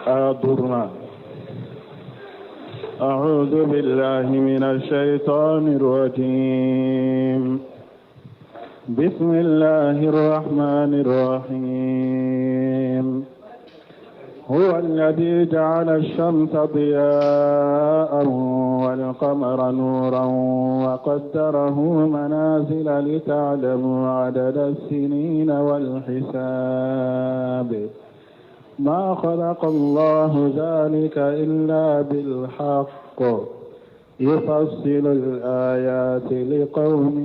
Aya duurunan. أعوذ بالله من الشيطان الرجيم بسم الله الرحمن الرحيم هو الذي جعل الشمس ضياء والقمر نورا وقدره منازل لتعلموا عدد السنين والحساب ما خلق الله ذلك إلا بالحق يفصل الآيات لقوم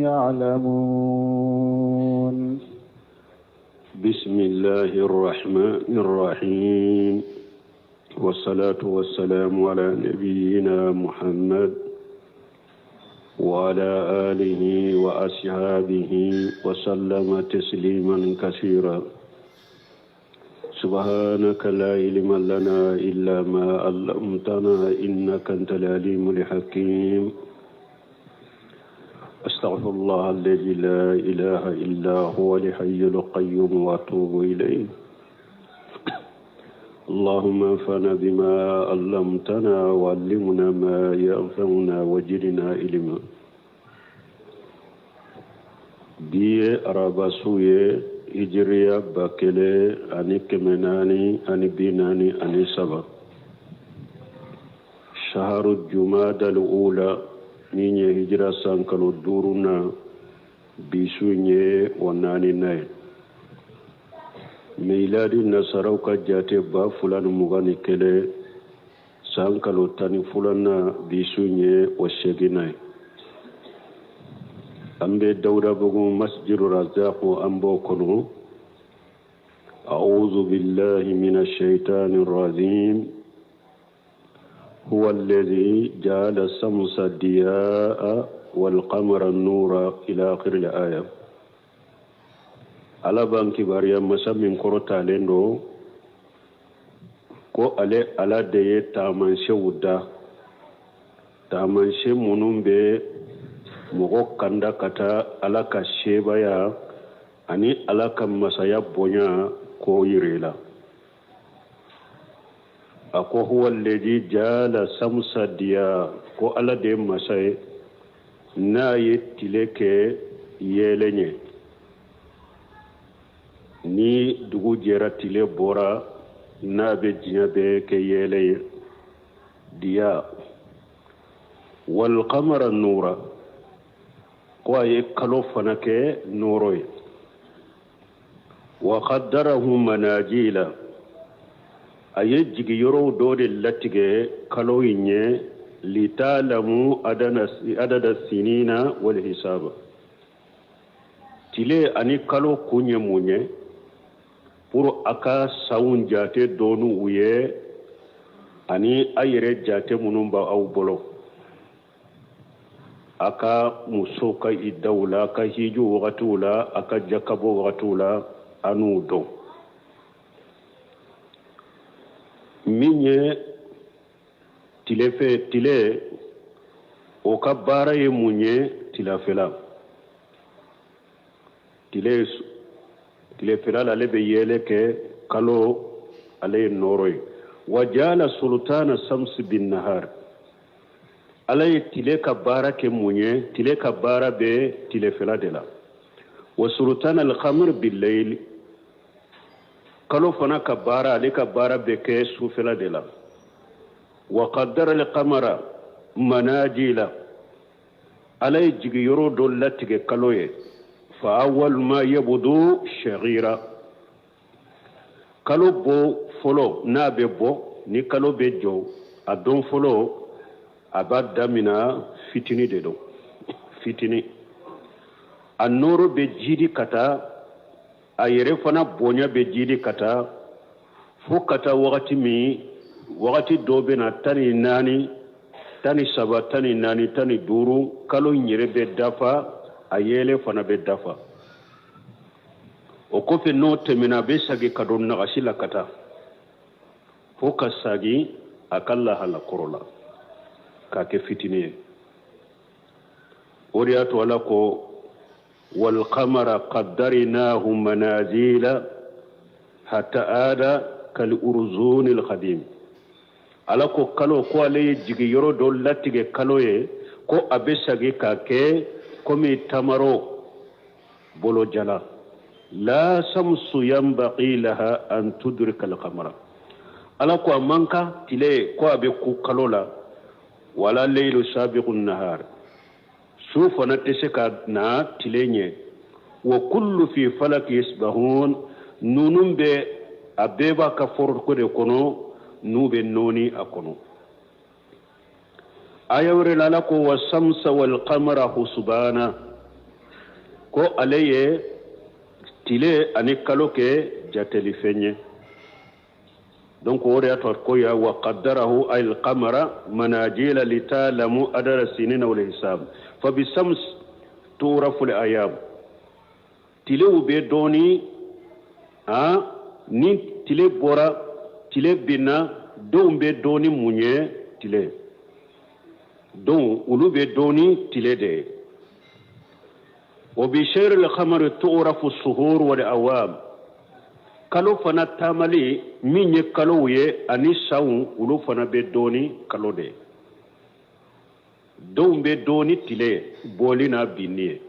يعلمون بسم الله الرحمن الرحيم والصلاة والسلام على نبينا محمد وعلى آله وأصحابه وسلم تسليما كثيرا سبحانك لا علم لنا إلا ما علمتنا إنك أنت العليم الحكيم أستغفر الله الذي لا إله إلا هو الحي القيوم وأتوب إليه اللهم انفعنا بما علمتنا وعلمنا ما ينفعنا وجدنا علما bi ye araba su ye hijiriya 1443, shaharu jumadal ula, min ye hijira san kalo duurunan, bi su ye o naaninan ye. Miladi nasaraw ka jate 2021, san kalo 12nan, bi su ye o seeginnan ye. An bɛ Dawudabugu Masjidu Razako, an b'o kɔnɔ. أعوذ بالله من الشيطان الرجيم هو الذي جعل الشمس ضياء والقمر نورا إلى آخر الآية. Ala b'an kibaruya, masa min kɔrɔtalen don, ko ale Ala de ye taamasiyɛnw da, taamasiyɛn minnu bɛ mɔgɔ kanda ka taa Ala ka sebaya ani Ala ka masaya bonya k'o yira i la. A ko huwa alladhi jala samsa diya, ko Ala de ye masa ye n'a ye tile kɛ yeelen ye. Ni dugu jɛra, tile bɔra, n'a bɛ diɲɛ bɛɛ kɛ yeelen ye, diya. Walqamara nura, ko a ye kalo fana kɛ nɔɔrɔ ye. Wa qaddarahu manajila, a ye jigiyɔrɔw dɔ de latigɛ kalo in ye, litalamu adada sinina wal hisaba. Tile ani kalo kun ye mun ye? Pour a ka sanw jate dɔn u ye ani a yɛrɛ jate minnu b'aw bolo, a ka musow ka idaw la, a ka hiju wagatiw la, a ka jakabɔ wagatiw la, a n'u dɔn. Min ye tilefɛ, tile o ka baara ye mun ye? Tilafɛla, tile tilefɛla la, ale bɛ yeelen kɛ, kalo ale ye nɔɔrɔ ye. Wa jala sultana samsi bin nahar, Ala ye tile ka baara kɛ mun ye? Tile ka baara bɛ tilefɛla de la. Wa sultana alqamar billayl, kalo fana ka baara, ale ka baara bɛ kɛ sufɛla de la. Wa qaddara alqamara manajila, Ala ye jigiyɔrɔ dɔ latigɛ kalo ye. Fa awwal ma yabdu shaghira, Kalo bɔ fɔlɔ n'a bɛ bɔ, ni kalo bɛ jɔ, a don fɔlɔ a b'a damina fitini de don, fitini. A nɔɔrɔ bɛ jidi ka taa, a yɛrɛ fana bonya bɛ jidi ka taa, fo ka taa wagati min, wagati dɔ bɛ na 14, 13, 14, 15, kalo in yɛrɛ bɛ dafa, a yeelen fana bɛ dafa. O kɔfɛ, n'o tɛmɛna, a bɛ sagi ka don nagasi la ka taa fo ka sagi a ka lahala kɔrɔ la k'a kɛ fitinin ye. O de y'a to Ala ko walqamara qaddarnahu manazila hatta ada. kal uruzunil qadim. Ala ko kalo ko ale ye jigiyɔrɔ dɔ latigɛ kalo ye, ko a bɛ sagi ka kɛ komi tamaro bolojala. La samsu yanbaghi laha an tudrika alqamara. Ala ko a man kan tile ko a bɛ ku kalo la, wala leilu sabiqu nahar, su fana tɛ se ka na tile ɲɛ. Wa kullu fi falaki yasbahun, ninnu bɛ a bɛɛ b'a ka foroko de kɔnɔ, n'u bɛ nɔɔni a kɔnɔ. Aya wɛrɛ la, Ala ko wa samsa wal qamara husbana, ko ale ye tile ani kalo kɛ jatelifɛn ye. Donc o de y'a to ko ya wa qaddarahu ay al-qamara manajila litalamu adada sinina wal hisab fa bi sams turafu al ayam. Tilew bɛ dɔɔni a ni tile bɔra, tile binna, denw bɛ dɔɔni mun ye tile donc olu bɛ dɔɔni tile de ye. Wa bi shayri al-qamari tu'rafu suhur wal awam. Kalo fana taamali min ye kalow ye ani sanw, olu fana bɛ dɔɔni kalo de ye. Denw bɛ dɔɔni tile bɔli n'a binni ye,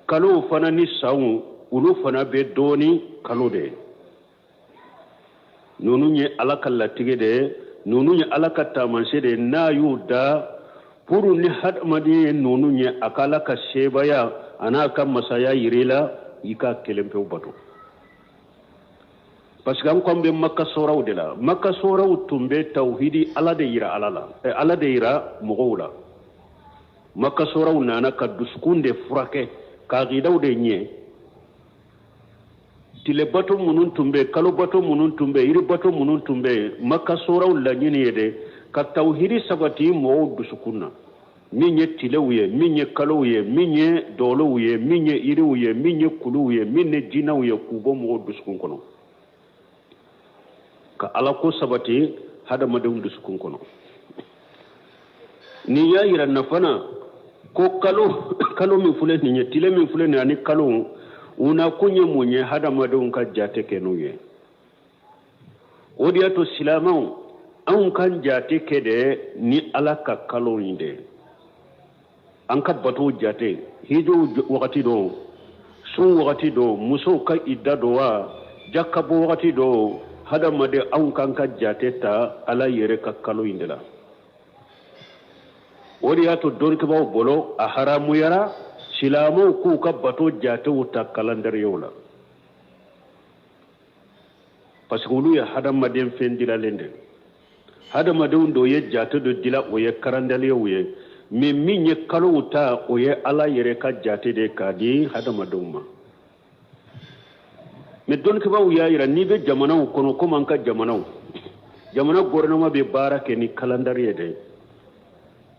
kalow fana ni sanw, olu fana bɛ dɔɔni kalo de ye. Ninnu ye Ala ka latigɛ de ye, ninnu ye Ala ka taamasiyɛn de ye n'a y'u da pour ni hadamaden ye ninnu ye, a ka Ala ka sebaaya a n'a ka masaya yiri la, i k'a kelen pewu bato. Parce que an ko an bɛ Maka soraw de la. Maka soraw tun bɛ tawhidi Ala de yira Ala la, Ala de yira mɔgɔw la. Maka soraw nana ka dusukun de furakɛ, ka aqidaw de ɲɛ. Tilebato minnu tun bɛ, kalobato minnu tun bɛ, yiribato minnu tun bɛ, Maka soraw laɲini ye de ka tawhidi sabati mɔgɔw dusukun na, min ye tilew ye, min ye kalow ye, min ye dɔɔlɔw ye, min ye yiriw ye, min ye kuluw ye, min ye jinɛw ye, k'u bɔ mɔgɔw dusukun kɔnɔ, ka Ala ko sabati hadamadenw dusukun kɔnɔ. Nin y'a yira na fana ko kalo min filɛ nin ye, tile min filɛ nin ye ani kalo, u na kun ye mun ye? Hadamadenw ka jate kɛ n'u ye. O de y'a to silamɛw, anw kan jate kɛ de ni Ala ka kalo in de, an ka batow jate, hijow wagati dɔ, sun wagati dɔ, musow ka idda dɔ wa jakabɔ wagati dɔ, hadamaden anw kan ka jate ta Ala yɛrɛ ka kalo in de la. O de y'a to dɔnnikɛbaaw bolo a haramuyara silamɛw k'u ka bato jatew ta calendrier la, parce que olu ye hadamaden fɛn dilalen de, hadamadenw dɔ ye jate dɔ dila, o ye calendrier ye. Mais min ye kalow ta, o ye Ala yɛrɛ ka jate de k'a di hadamadenw ma. Mais dɔnnikɛbaaw y'a yira n'i bɛ jamanaw kɔnɔ, komi an ka jamanaw, jamana gouvernement bɛ baara kɛ ni calendrier de ye,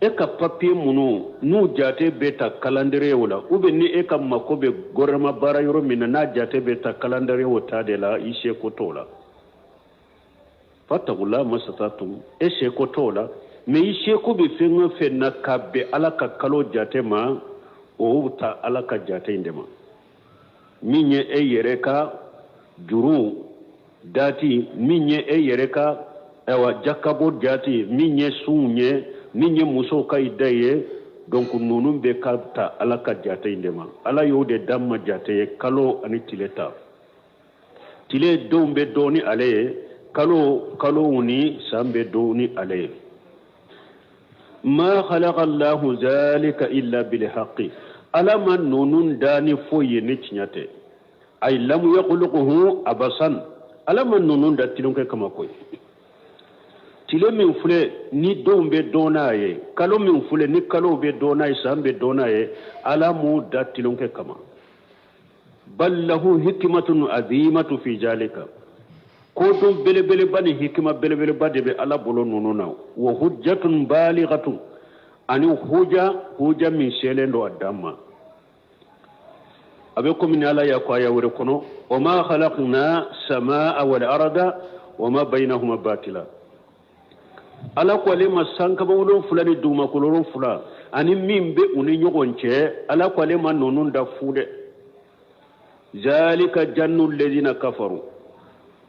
e ka papier minnu n'u jate bɛ ta calendrier la, ou bien ni e ka mako bɛ gouvernement baara yɔrɔ min na, n'a jate bɛ ta calendrier ta de la, i seko t'o la. Fatakula masatatum, e seko t'o la. Mais i seko bɛ fɛn o fɛn na ka bɛn Ala ka kalo jate ma, o ta Ala ka jate in de ma. Min ye e yɛrɛ ka juru dati, min ye e yɛrɛ ka ayiwa jakabo jati, min ye sunw ye, min ye musow ka idda ye, donc ninnu bɛ ka ta Ala ka jate in de ma. Ala y'o de d'an ma jate ye, kalo ani tile ta. Tile denw bɛ dɔn ni ale ye, kalo kalow ni san bɛ dɔn ni ale ye. Ma khalaqa Allahu zalika illa bil haqqi. Ala ma ninnu da ni foyi ye ni tiɲɛ tɛ. Ay lam yakhluquhu abasan, Ala ma ninnu da tilonkɛ kama koyi. Tile min filɛ ni denw bɛ dɔn n'a ye, kalo min filɛ ni kalow bɛ dɔn n'a ye, san bɛ dɔn n'a ye, Ala m'u da tilonkɛ kama. Bal lahu hikmatun azimatu fi zalika, kodɔn belebeleba ni hikima belebeleba de bɛ Ala bolo ninnu na. Wa hujjatun balighatun, ani huja huja min selen don a dan ma. A bɛ komi ni Ala y'a ko aya wɛrɛ kɔnɔ: wa ma khalaqna samaa wal arda wa ma bainahuma batila. Ala ko ale ma sankaba 7 ni dugumakolo 7 ani min bɛ u ni ɲɔgɔn cɛ, Ala ko ale ma ninnu da fu dɛ. Zalika jannu alladhina kafaru.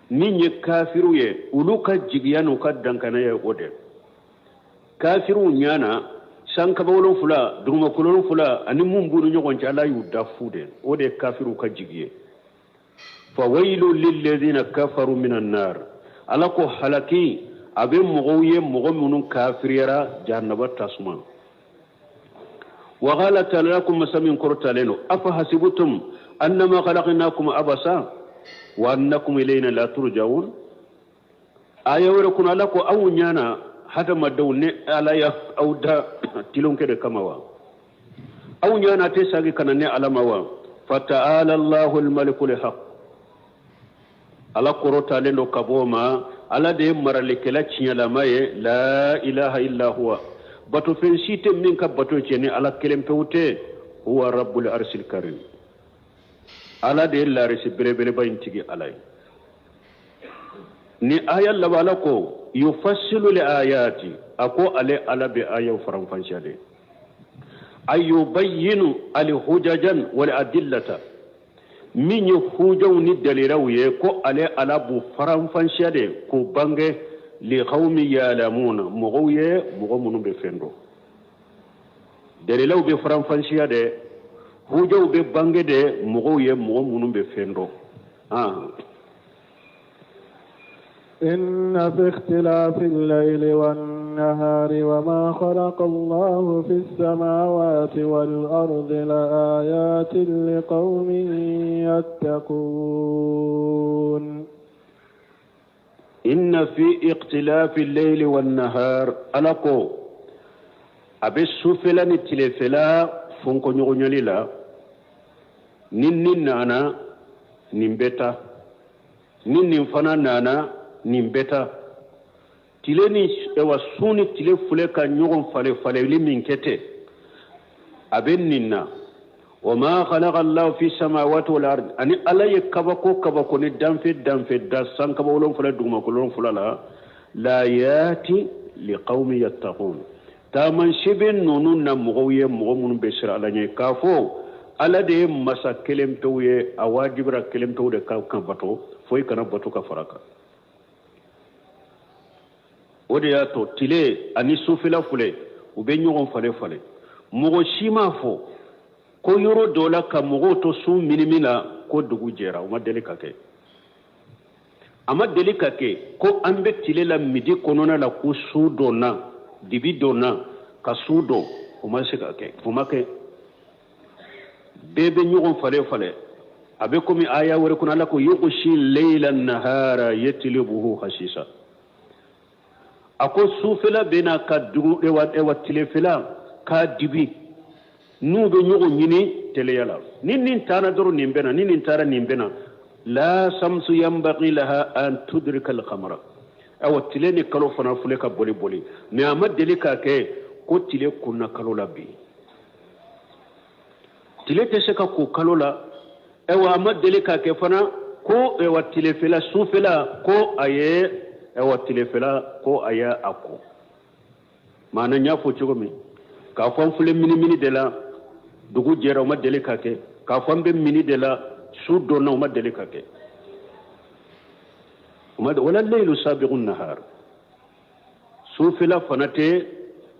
Min ye kafiriw ye, olu ka jigiya n'u ka dankana ye o de. Kafiriw ɲɛ na, sankaba wolonfila, dugumakolo wolonfila ani mun b'u ni ɲɔgɔn cɛ, Ala y'u da fu de. O de ye kafiriw ka jigi ye. Fawailu lilladhina kafaru minan nar. Ala ko halaki a bɛ mɔgɔw ye, mɔgɔ minnu kafiriyara jahanaba tasuma. Wa qala ta'ala, ko masa min kɔrɔtalen don, afa hasibutum annama khalaqnakum abasa wa annakum ilayna la turja'un. Aya wɛrɛ kɔnɔ, Ala ko aw ɲana hadamadenw, ne Ala ya aw da tilonkɛ de kama wa? Aw ɲana tɛ sagi ka na ne Ala ma wa? Fata'ala Allahu al-malikul haq. Ala kɔrɔtalen don ka bɔ o ma. Ala de ye maralikɛla tiɲɛlama ye. La ilaha illa huwa, batofɛn si tɛ min ka bato cɛ ni Ala kelen pewu tɛ. Huwa rabbul arsil karim. Ala de ye larisi belebeleba in tigi Ala ye. Ni aya laban, Ala ko yufassilu li ayati, a ko ale Ala bɛ ayaw faranfasiya de, ay yubayyinu al hujajan wal adillata, min ye hujaw ni dalilaw ye, ko ale Ala b'u faranfasiya de k'o bange li qawmi yalamuna, mɔgɔw ye, mɔgɔ minnu bɛ fɛn dɔn. Dalilaw bɛ faranfasiya de, hujaw bɛ bange de mɔgɔw ye, mɔgɔ minnu bɛ fɛn dɔn. إن في اختلاف الليل والنهار وما خلق الله في السماوات والأرض لآيات لقوم يتقون. إن في اختلاف الليل والنهار، Ala ko a bɛ sufɛla ni tilefɛla fɔnkɔ ɲɔgɔnyali la. Ni nin nana, nin bɛ taa. Ni nin fana nana, nin bɛ taa. Tile ni ewa su ni tile filɛ ka ɲɔgɔn fale faleli min kɛ ten, a bɛ nin na. Wa ma khalaqa Allahu fi samawati wal ard, ani Ala ye kabako kabako ni danfɛ danfɛ da sankaba wolonfila, dugumakolo wolonfila la, laayati liqawmi yattaqun, taamasiyɛn ninnu na mɔgɔw ye, mɔgɔ minnu bɛ siran Ala ɲɛ, k'a fɔ Ala de ye masa kelen pewu ye. A wajibira kelen pewu de ka kan bato, foyi kana bato ka fara kan. O de y'a to tile ani sufɛla filɛ, u bɛ ɲɔgɔn falen falen. Mɔgɔ si m'a fɔ ko yɔrɔ dɔ la ka mɔgɔw to su minimi la ko dugu jɛra. O ma deli ka kɛ. A ma deli ka kɛ ko an bɛ tile la midi kɔnɔna la ko su donna, dibi donna ka su dɔn. O ma se ka kɛ, o ma kɛ. Bɛɛ bɛ ɲɔgɔn falen falen. A bɛ komi aya wɛrɛ kɔnɔ, Ala ko yughshi layla nahara yatlubuhu hasisa. A ko sufɛla bɛ na ka dugu ewa ewa tilefɛla k'a dibi, n'u bɛ ɲɔgɔn ɲini teliya la. Ni nin taara dɔrɔn, nin bɛ na. Ni nin taara, nin bɛ na. La samsu yanbaghi laha an tudrika al-qamara. Awa, tile ni kalo fana filɛ ka boli boli, mais a ma deli k'a kɛ ko tile kunna kalo la bi. Tile tɛ se ka ko kalo la. Ayiwa, a ma deli k'a kɛ fana ko ayiwa tilefɛla, sufɛla ko a ye ayiwa tilefɛla ko a ye a ko. Maana n y'a fɔ cogo min, k'a fɔ an filɛ minimini de la, dugu jɛra, o ma deli ka kɛ. K'a fɔ an bɛ mini de la, su donna, o ma deli ka kɛ. Wala leylu sabiqu nahar, sufɛla fana tɛ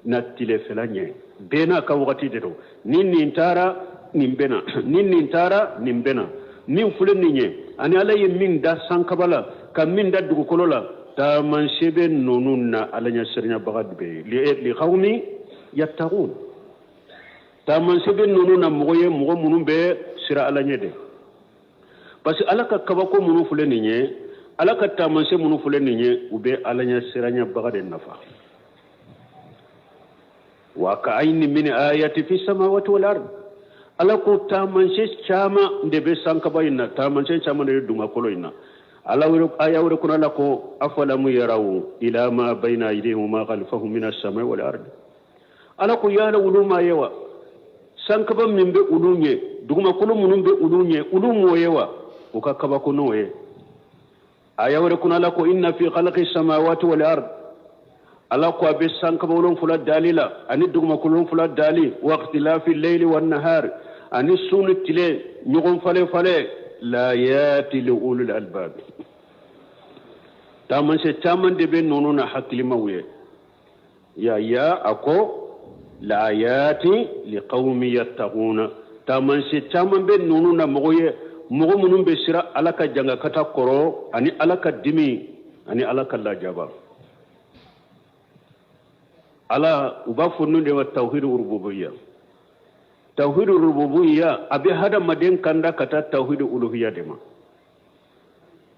na tilefɛla ɲɛ. Bɛɛ n'a ka wagati de don. Ni nin taara, nin bɛ na. Ni nin taara, nin bɛ na. Min filɛ nin ye, ani Ala ye min da sankaba la ka min da dugukolo la, taamasiyɛn bɛ ninnu na Ala ɲɛ siranyabaga bɛ ye. Liqawmi yattaqun, taamasiyɛn bɛ ninnu na mɔgɔ ye, mɔgɔ minnu bɛ siran Ala ɲɛ de. Parce que Ala ka kabako minnu filɛ nin ye, Ala ka taamasiyɛn minnu filɛ nin ye, u bɛ Ala ɲɛ siranyabaga de nafa. Wa ka ayni min ayati fi samawati wal ard, Ala ko taamasiyɛn caman de bɛ sankaba in na, taamasiyɛn caman de bɛ dugumakolo in na. Ala wɛrɛ, aya wɛrɛ kɔnɔ, Ala ko afalamu yaraw ila ma bayna aydihim wa ma khalfahum min as-samai wal ard. Ala ko yala olu ma ye wa? Sankaba min bɛ olu ɲɛ, dugumakolo minnu bɛ olu ɲɛ, olu m'o ye wa? U ka kabako n'o ye. Aya wɛrɛ kɔnɔ, Ala ko inna fi khalqi samawati wal ard, Ala ko a bɛ sankaba wolonfila dali la ani dugumakolo wolonfila dali, wa ikhtilafi layli wan nahar, ani su ni tile ɲɔgɔn falen falen, laayati li ulul albab. Taamasiyɛn caman de bɛ ninnu na hakilimaw ye. Ya ya a ko laayati liqawmi yattaquna, taamasiyɛn caman bɛ ninnu na mɔgɔ ye, mɔgɔ minnu bɛ siran Ala ka jangakata kɔrɔ ani Ala ka dimi ani Ala ka lajaba. Ala u b'a fɔ ninnu de ma tawhidu rububiyya. Tawhidu rububiyya a bɛ hadamaden kanda ka taa tawhidu uluhiyya de ma,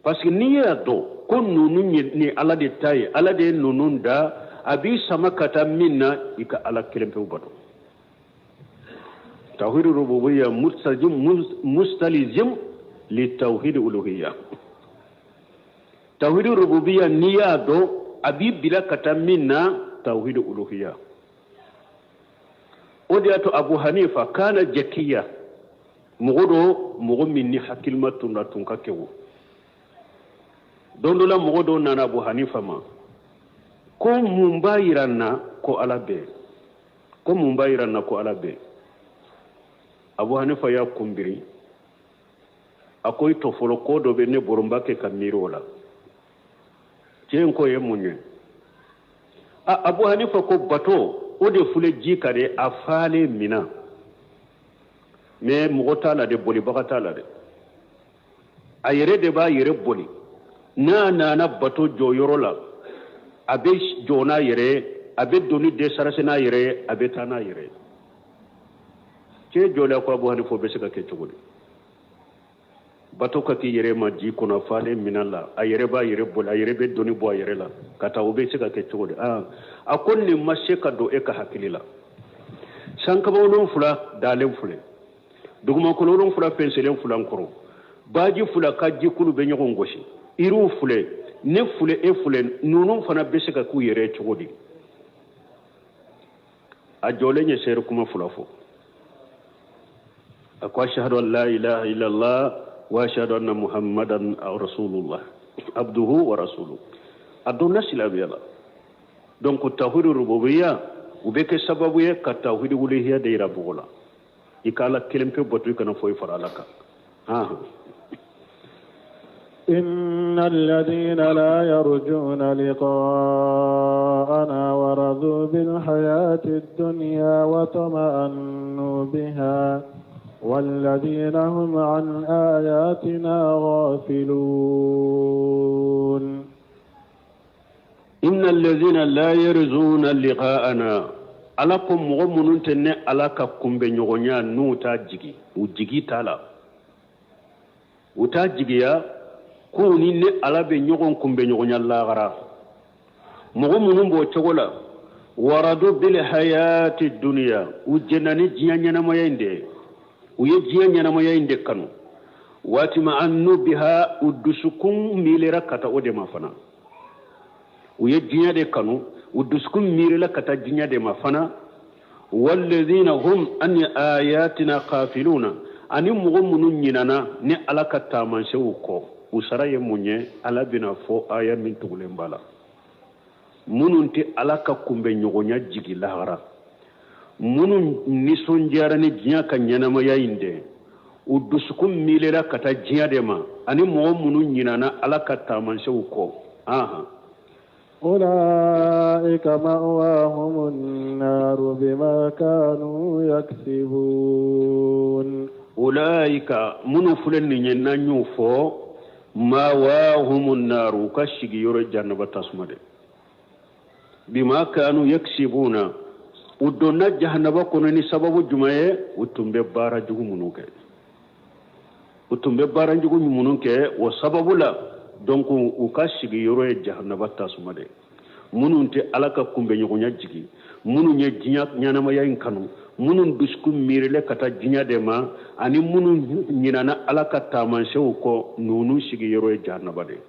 parce que n'i y'a dɔn ko ninnu ni Ala de ta ye, Ala de ye ninnu da, a b'i sama ka taa min na, i ka Ala kelen pewu bato. Tawhidu rububiyya mustalizim li tawhidi uluhiyya. Tawhidu rububiyya n'i y'a dɔn, a b'i bila ka taa min na, tawhidu uluhiyya. O de y'a to Abu Hanifa kana jakiya, mɔgɔ dɔ, mɔgɔ min ni hakilima tun na tun ka kɛwo. Don dɔ la, mɔgɔ dɔ nana Abu Hanifa ma ko mun b'a yira n na ko Ala bɛ, ko mun b'a yira n na ko Ala bɛ? Abu Hanifa y'a kunbiri, a ko i to fɔlɔ, ko dɔ bɛ ne bolo, n b'a kɛ ka miiri o la. Cɛ in ko ye mun ye? A Abu Hanifa ko bato o de filɛ ji ka de, a falen mina, mais mɔgɔ t'a la de, bolibaga t'a la dɛ, a yɛrɛ de b'a yɛrɛ boli. N'a nana bato jɔyɔrɔ la, a bɛ jɔ n'a yɛrɛ ye, a bɛ doni desarase n'a yɛrɛ ye, a bɛ taa n'a yɛrɛ ye. Cɛ jɔlen ko Abu Hanifa, o bɛ se ka kɛ cogo di? Bato ka k'i yɛrɛ ma ji kɔnɔ falen minɛn la, a yɛrɛ b'a yɛrɛ boli, a yɛrɛ bɛ doni bɔ a yɛrɛ la ka taa, o bɛ se ka kɛ cogo di? A ko nin ma se ka don e ka hakili la. Sankaba 7 dalen filɛ, dugumakolo 7 fɛnsɛlen fila kɔrɔ, baji fila ka jikulu bɛ ɲɔgɔn gosi, yiriw filɛ, ne filɛ, e filɛ, ninnu fana bɛ se ka k'u yɛrɛ cogo di? A jɔlen ye seere kuma fila fɔ. A ko ashhadu an la ilaha illallah wa ashhadu anna muhammadan rasulullah abduhu wa rasuluhu. A donna silamɛya la. Donc tawhidu rububiyya u bɛ kɛ sababu ye ka tawhidu uluhiyya de yira mɔgɔ la, i ka Ala kelen pe bato, i kana foyi fara Ala kan. إن الذين لا يرجون لقاءنا ورضوا بالحياة الدنيا وطمأنوا بها والذين هم عن آياتنا غافلون. إن الذين لا يرجون لقاءنا, Ala ko mɔgɔ minnu tɛ ne Ala ka kunbɛ ɲɔgɔnya n'u t'a jigi, u jigi t'a la, u t'a jigiya k'u ni ne Ala bɛ ɲɔgɔn kunbɛ ɲɔgɔnya lahara, mɔgɔ minnu b'o cogo la, waradu bil hayati duniya, u jɛnna ni diɲɛ ɲɛnamaya in de ye, u ye diɲɛ ɲɛnamaya in de kanu, waati ma annu biha, u dusukun miirila ka taa o de ma fana. U ye diɲɛ de kanu, u dusukun miirila ka taa diɲɛ de ma fana. Walladhina hum an ayatina ghafiluna, ani mɔgɔ minnu ɲinana ni Ala ka taamasiyɛnw kɔ, u sara ye mun ye? Ala bɛna fɔ aya min tugulen b'a la. Minnu tɛ Ala ka kunbɛ ɲɔgɔnya jigi lahara, minnu nisɔndiyara ni diɲɛ ka ɲɛnamaya in de, u dusukun miirila ka taa diɲɛ de ma, ani mɔgɔ minnu ɲinana Ala ka taamasiyɛnw kɔ, ahan. أولئك مأواهم النار بما كانوا يكسبون. Ulaika, minnu filɛ nin ye n'an y'o fɔ, mawahumu naru, u ka sigiyɔrɔ jahanaba tasuma de, bima kanu yaksibuna, u donna jahanaba kɔnɔ ni sababu jumɛn ye? U tun bɛ baara jugu minnu kɛ, u tun bɛ baara jugu minnu kɛ, o sababu la donc u ka sigiyɔrɔ ye jahanaba tasuma de. Minnu tɛ Ala ka kunbɛɲɔgɔnya jigi, minnu ye diɲɛ ɲɛnamaya in kanu, minnu dusukun miirile ka taa diɲɛ de ma, ani minnu ɲinana Ala ka taamasiyɛnw kɔ, ninnu sigiyɔrɔ ye jahanaba de ye.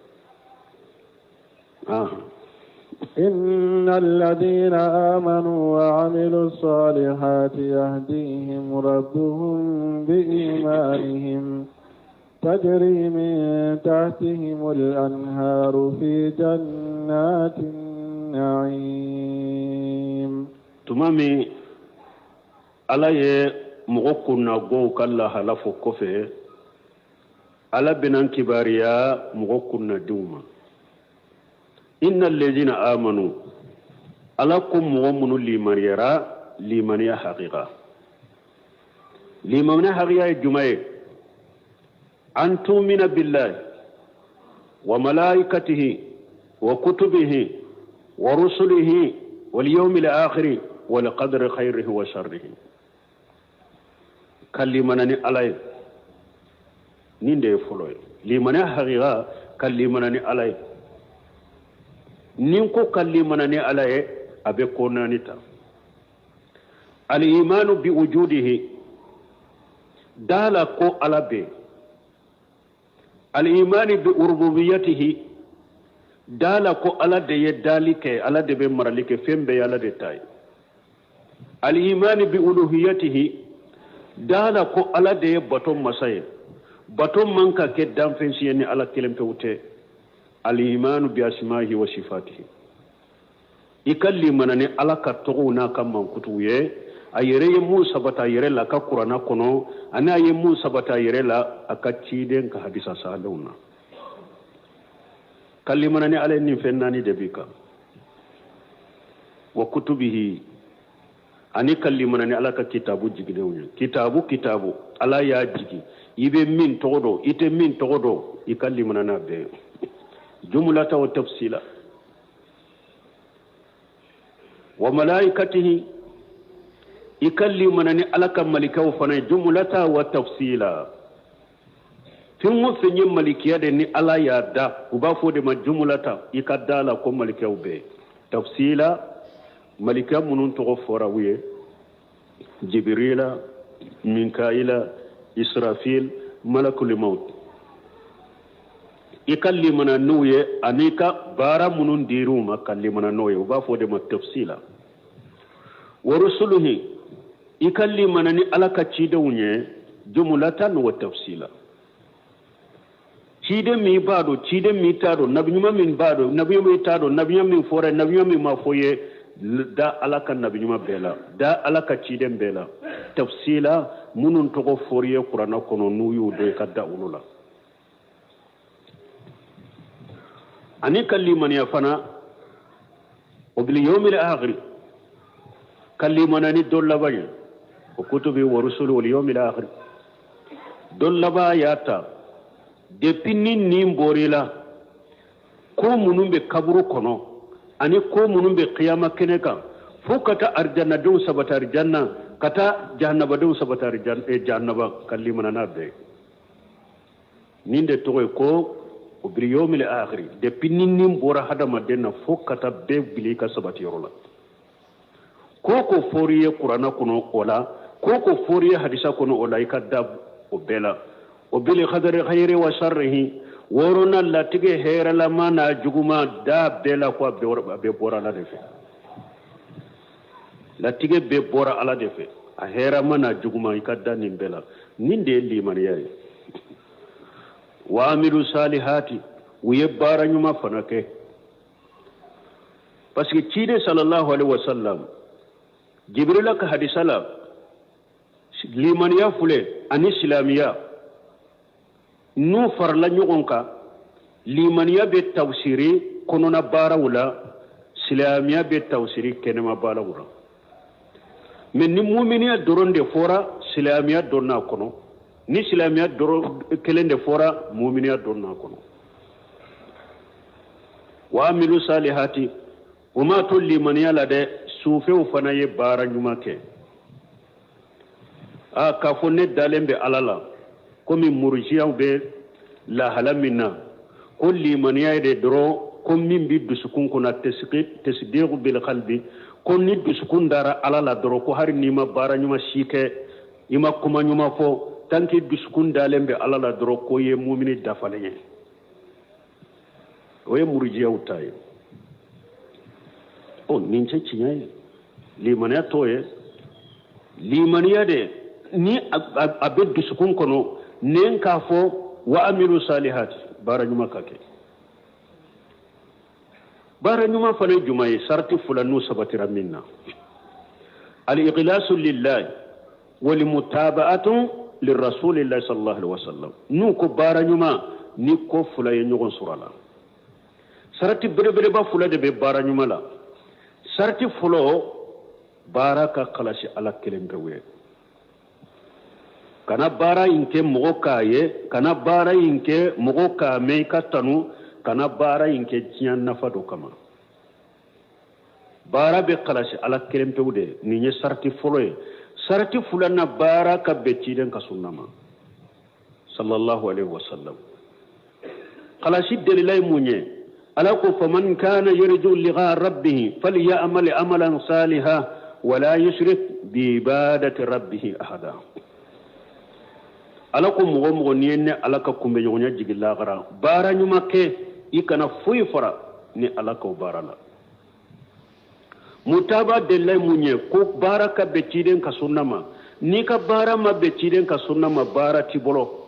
إن الذين آمنوا وعملوا الصالحات يهديهم ربهم بإيمانهم تجري من تحتهم الأنهار في جنات النعيم. Tuma min Ala ye mɔgɔ kunnagɔw ka lahala fɔ kɔfɛ, Ala bɛna kibaruya mɔgɔ kunnadenw ma. Inna lezina amanu, Ala ko mɔgɔ minnu limaniyara limaniya hakika. Limaniya hakika ye jumɛn ye? An tumina billahi wa malaikatihi wa kutubihi wa rusulihi wal yawmil akhiri wal qadri khairihi wa sharrihi. Ka limana ni Ala ye, nin de ye fɔlɔ ye. Limaniya hakika, ka limana ni Ala ye. Ni ko ka limana ni Ala ye, a bɛ ko naani ta. Al-imanu bi wujudihi, da la ko Ala bɛ. Al-imani bi rububiyatihi, da la ko Ala de ye dali kɛ, Ala de bɛ marali kɛ, fɛn bɛɛ ye Ala de ta ye. Al-imani bi uluhiyatihi, da la ko Ala de ye bato masa ye, bato man ka kɛ danfɛn si ye ni Ala kelen pewu tɛ. Al-imanu bi asma'ihi wa sifatihi, i ka limana ni Ala ka tɔgɔw n'a ka mankutuw ye, a yɛrɛ ye mun sabata a yɛrɛ la a ka kuranna kɔnɔ, ani a ye mun sabata a yɛrɛ la a ka ciden ka hadisa sahalenw na. Ka limana ni Ala ye, nin fɛn naani de b'i kan. Wa kutubihi, ani ka limana ni Ala ka kitabu jiginenw ye. Kitabu kitabu Ala y'a jigi, i bɛ min tɔgɔ dɔn, i tɛ min tɔgɔ dɔn, i ka limana n'a bɛɛ ye, jumlata wa tafsila. Wa malaikatihi, i ka limana ni Ala ka malikaw fana ye, jumlata wa tafsila. Fɛn o fɛn ye malikiya de ni Ala y'a da, u b'a fɔ o de ma jumlata, i ka da la ko malikaw bɛɛ. Tafsila, malika minnu tɔgɔ fɔra u ye, Jibirila, Minkaila, Israfil, Malakul Maut, i ka limana n'u ye, ani ka baara minnu dir'u ma, ka limana n'o ye, u b'a fɔ o de ma tafsila. Wa rusuluhi, i ka limana ni Ala ka cidenw ye, jumlatan wa tafsila. Ciden min b'a dɔn, ciden min t'a dɔn, nabi ɲuman min b'a dɔn, nabi ɲuman min t'a dɔn, nabi ɲuman min fɔra, nabi ɲuman min ma fɔ ye, da Ala ka nabi ɲuman bɛɛ la, da Ala ka ciden bɛɛ la. Tafsila, minnu tɔgɔ fɔr'i ye kuranna kɔnɔ, n'u y'u dɔn, i ka da olu la. Ani ka limaniya fana o bil yawmil akhir, ka limana ni don laban ye, o kutubi wa rusuli wal yawmil akhir. Don laban y'a ta depuis ni nin bɔr'i la, ko minnu bɛ kaburu kɔnɔ ani ko minnu bɛ kiyama kɛnɛ kan, fo ka taa arijannadenw sabati arijanna, ka taa jahannabadenw sabati jahannaba, ka limana n'a bɛɛ ye. Nin de tɔgɔ ye ko o bil yawmil akhir. Depuis ni nin bɔra hadamaden na fo ka taa bɛɛ bili i ka sabati yɔrɔ la, ko ko fɔr'i ye kuranna kɔnɔ o la, ko ko fɔr'i ye hadisa kɔnɔ o la, i ka da o bɛɛ la. O bil qadari khayri wa sharrihi, wɔɔrɔnan latigɛ hɛrɛlama n'a juguma, da bɛɛ la ko a bɛɛ bɔra Ala de fɛ. Latigɛ bɛɛ bɔra Ala de fɛ, a hɛrɛma n'a juguma, i ka da nin bɛɛ la. Nin de ye limaniya ye. Wa amilu salihati, u ye baara ɲuman fana kɛ, parce que ciden sallallahu alaihi wasallam, Jibrila ka hadisa la, limaniya filɛ ani silamiya n'u farala ɲɔgɔn kan, limaniya bɛ tafsiri kɔnɔna baaraw la, silamiya bɛ tafsiri kɛnɛma baaraw la. Mais ni muminiya dɔrɔn de fɔra, silamiya donna a kɔnɔ. Ni silamiya dɔrɔn kelen de fɔra, muminiya donna a kɔnɔ. Wa amilu salihati, o ma to limaniya la dɛ, sufɛw fana ye baara ɲuman kɛ. A k'a fɔ ne dalen bɛ Ala la, komi murujiyaw bɛ lahala min na, ko limaniya ye de dɔrɔn ko min bɛ dusukun kɔnɔ, tasdiqu bil qalbi, ko ni dusukun dara Ala la dɔrɔn, ko hali n'i ma baara ɲuman si kɛ, i ma kuma ɲuman fɔ, tant que dusukun dalen bɛ Ala la dɔrɔn, ko ye mumini dafalen ye. O ye murujiyaw ta ye. Ɔ, nin tɛ tiɲɛ ye. Limaniya t'o ye. Limaniya de ni a bɛ dusukun kɔnɔ, nɛn k'a fɔ wa amilu salihati, baara ɲuman ka kɛ. Baara ɲuman fana ye jumɛn ye? Sarati fila n'u sabatira min na, al-ikhlasu lillahi wal mutaba'atu lirrasulillahi sallallahu alaihi wasallam. N'u ko baara ɲuman, ni ko fila ye ɲɔgɔn sɔrɔ a la. Sarati belebeleba fila de bɛ baara ɲuman la. Sarati fɔlɔ, baara ka kalasi Ala kelen pewu ye. Kana baara in kɛ mɔgɔ k'a ye, kana baara in kɛ mɔgɔ k'a mɛn i ka tanu, kana baara in kɛ diɲɛ nafa dɔ kama. Baara bɛ kalasi Ala kelen pewu de. Nin ye sarati fɔlɔ ye. Sarati filanan, baara ka bɛn ciden ka sunna ma sallallahu alaihi wasallam. Kalasi delila ye mun ye? Ala ko faman kana yarju liqa rabbih falyamal amalan saliha wala yushrik bi ibadati rabbih ahada. Ala ko mɔgɔ mɔgɔ n'i ye ne Ala ka kunbɛɲɔgɔnya jigi lagara, baara ɲuman kɛ, i kana foyi fara ni Ala k'o baara la. Mutaba delila ye mun ye? Ko baara ka bɛn ciden ka sunna ma. N'i ka baara ma bɛn ciden ka sunna ma, baara t'i bolo.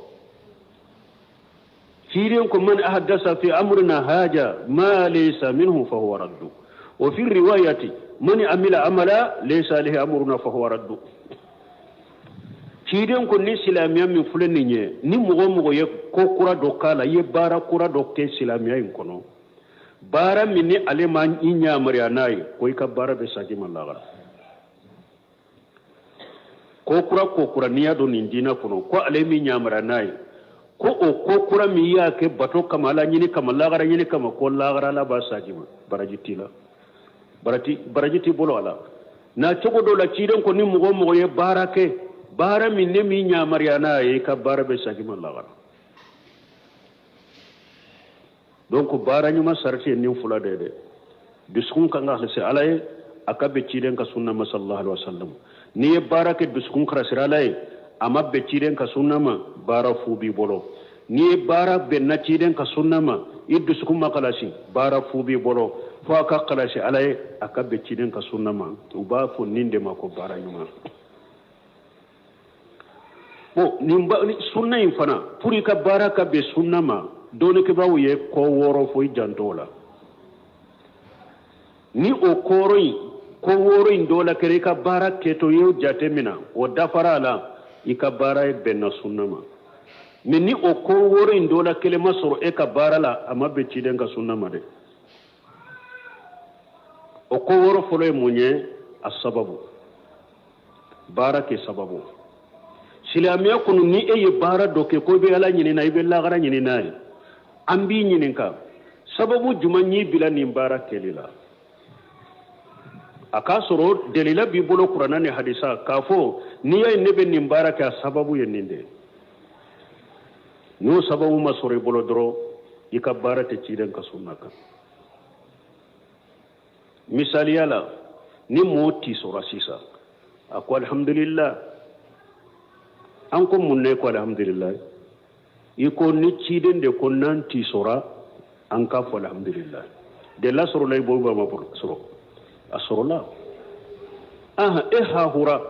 Ciden ko man ahdasa fi amrina haja ma laysa minhu fa huwa raddu, wa fi riwayati man amila amala laysa alayhi amruna fa huwa raddu. Ciden ko ni silamɛya min filɛ nin ye, ni mɔgɔ mɔgɔ ye ko kura dɔ k'a la, i ye baara kura dɔ kɛ silamɛya in kɔnɔ, baara min ni ale ma i yamaruya n'a ye, ko i ka baara bɛ sagi ma lagara. Ko kura ko kura n'i y'a don nin diinɛ kɔnɔ, ko ale min yamaruya n'a ye, ko o ko kura min y'a kɛ bato kama, Ala ɲini kama, lagara ɲini kama, ko lagara Ala b'a sagi ma, baraji t'i la, baraji t'i bolo a la. Na cogo dɔ la, ciden ko ni mɔgɔ mɔgɔ ye baara kɛ, baara min ne min yamaruya n'a ye, i ka baara bɛ sagi ma lagara. Donc baara ɲuman sarati ye nin fila de ye dɛ. Dusukun kan ka halisi Ala ye, a ka bɛn ciden ka sunna ma sallallahu alaihi wasallam. N'i ye baara kɛ dusukun karasira Ala ye, a ma bɛn ciden ka sunna ma, baara fu b'i bolo. N'i ye baara bɛnna ciden ka sunna ma, i dusukun ma kalasi, baara fu b'i bolo. Fo a ka kalasi Ala ye, a ka bɛn ciden ka sunna ma. U b'a fɔ nin de ma ko baara ɲuman. Bon, nin sunna in fana, pour i ka baara ka bɛn sunna ma, dɔnnikɛbaaw ye ko wɔɔrɔ fɔ, i janto o la. Ni o kɔrɔ in, ko wɔɔrɔ in dɔ la kɛra i ka baara kɛtɔ, i y'o jate minɛ, o dafara a la, i ka baara ye bɛnna sunna ma. Mais ni o ko wɔɔrɔ in dɔ la kelen ma sɔrɔ e ka baara la, a ma bɛn ciden ka sunna ma dɛ. O ko wɔɔrɔ fɔlɔ ye mun ye? A sababu, baara kɛ sababu. Silamɛya kɔnɔ, ni e ye baara dɔ kɛ ko i bɛ Ala ɲini na, i bɛ lagara ɲini n'a ye, an b'i ɲininka sababu jumɛn y'i bila nin baara kɛli la. A k'a sɔrɔ delila b'i bolo kuranna ni hadisa k'a fɔ n'i y'a ye ne bɛ nin baara kɛ, a sababu ye nin de ye. N'o sababu ma sɔrɔ i bolo dɔrɔn, i ka baara tɛ ciden ka sunna kan. Misaliya la, ni mɔɔ t'i sɔrɔ sisan, a ko alhamdulillah. An ko mun ne ko alhamdulillah? I ko ni ciden de ko n'an t'i sɔrɔ, an k'a fɔ alhamdulillah. Delila sɔrɔla i bolo ma sɔrɔ, a sɔrɔla. Aha, e hahura,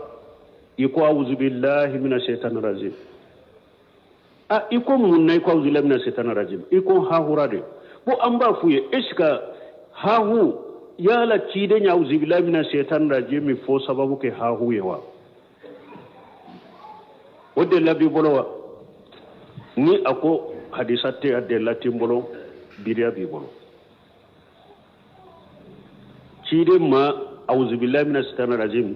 i ko auzubillahi mina shaitani rajim. A i ko mun na i ko auzubillahi mina shaitani rajim? I ko hahura de. Bon, an b'a f'u ye, est ce que hahu yala ciden ya auzubillahi mina shaitani rajim min fo sababu kɛ hahu ye wa? O delila b'i bolo wa? Ni a ko hadisa tɛ, a delila t'i bolo, biriya b'i bolo. Ciden ma auzubillahi mina shaitani rajim,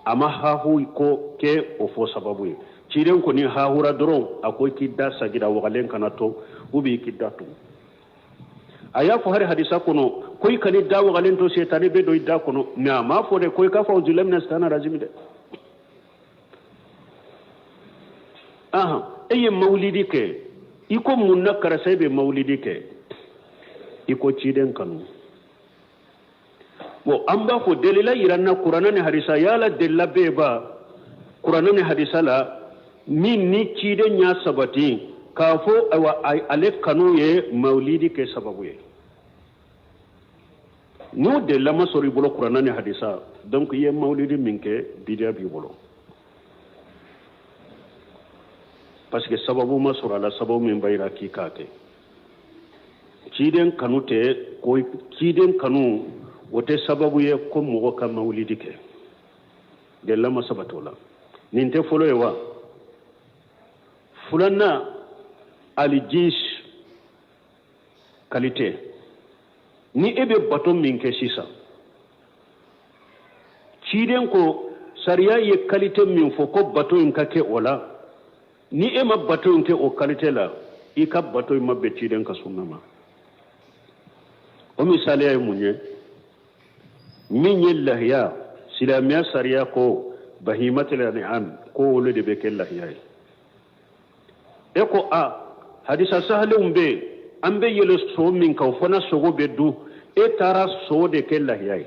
a ma hahu ko kɛ o fɔ sababu ye. Ciden kɔni hahura dɔrɔn, a ko k'i da sagira wagalen kana to, ou bien k'i da tugu. A y'a fɔ hari hadisa kɔnɔ ko i kan'i da wagalen to, setani bɛ don i da kɔnɔ. Mais a m'a fɔ dɛ ko i k'a fɔ auzubillahi mina shaitani rajim dɛ. Ahan, e ye mawulidi kɛ, i ko mun na karisa e bɛ mawulidi kɛ? I ko ciden kanu. Bon, an b'a fɔ delila yira n na kuranɛ ni hadisa, yala delila bɛɛ ba kuranɛ ni hadisa la min ni ciden y'a sabati k'a fɔ ayiwa ale kanu ye mawulidi kɛ sababu ye? N'o delila ma sɔrɔ i bolo kuranɛ ni hadisa, donc i ye mawulidi min kɛ, bidiya b'i bolo, parce que sababu ma sɔrɔ a la, sababu min b'a yira k'i k'a kɛ. Ciden kanu tɛ ko, ciden kanu o tɛ sababu ye ko mɔgɔ ka mawulidi kɛ. Delila ma sabati o la. Nin tɛ fɔlɔ ye wa? Filanan, alijins, qualité. Ni e bɛ bato min kɛ sisan, ciden ko sariya ye kalite min fɔ ko bato in ka kɛ o la, ni e ma bato in kɛ o kalite la, i ka bato in ma bɛn ciden ka sunna ma. O misaliya ye mun ye? Min ye lahiya, silamɛya sariya ko bahimatil an'am, ko olu de bɛ kɛ lahiya ye. E ko a hadisa sahalenw bɛ yen, an bɛ yɛlɛ so min kan, o fana sogo bɛ dun. E taara so de kɛ lahiya ye,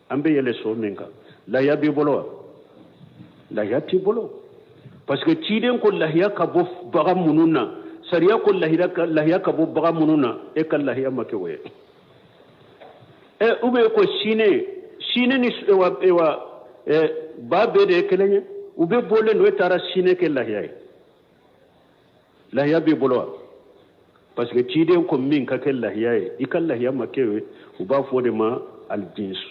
an bɛ yɛlɛ so min kan, lahiya b'i bolo wa? Lahiya t'i bolo, parce que ciden ko lahiya ka bɔ bagan minnu na, sariya ko lahiya ka bɔ bagan minnu na, e ka lahiya ma kɛ o ye. Ɛ ou bien ko sinɛ, sinɛ ni ewa ba bɛɛ de ye kelen ye, u bɛɛ bɔlen don, e taara sinɛ kɛ lahiya ye, lahiya b'i bolo wa? Parce que ciden ko min ka kɛ lahiya ye, i ka lahiya ma kɛ o ye. U b'a fɔ o de ma alijinsu.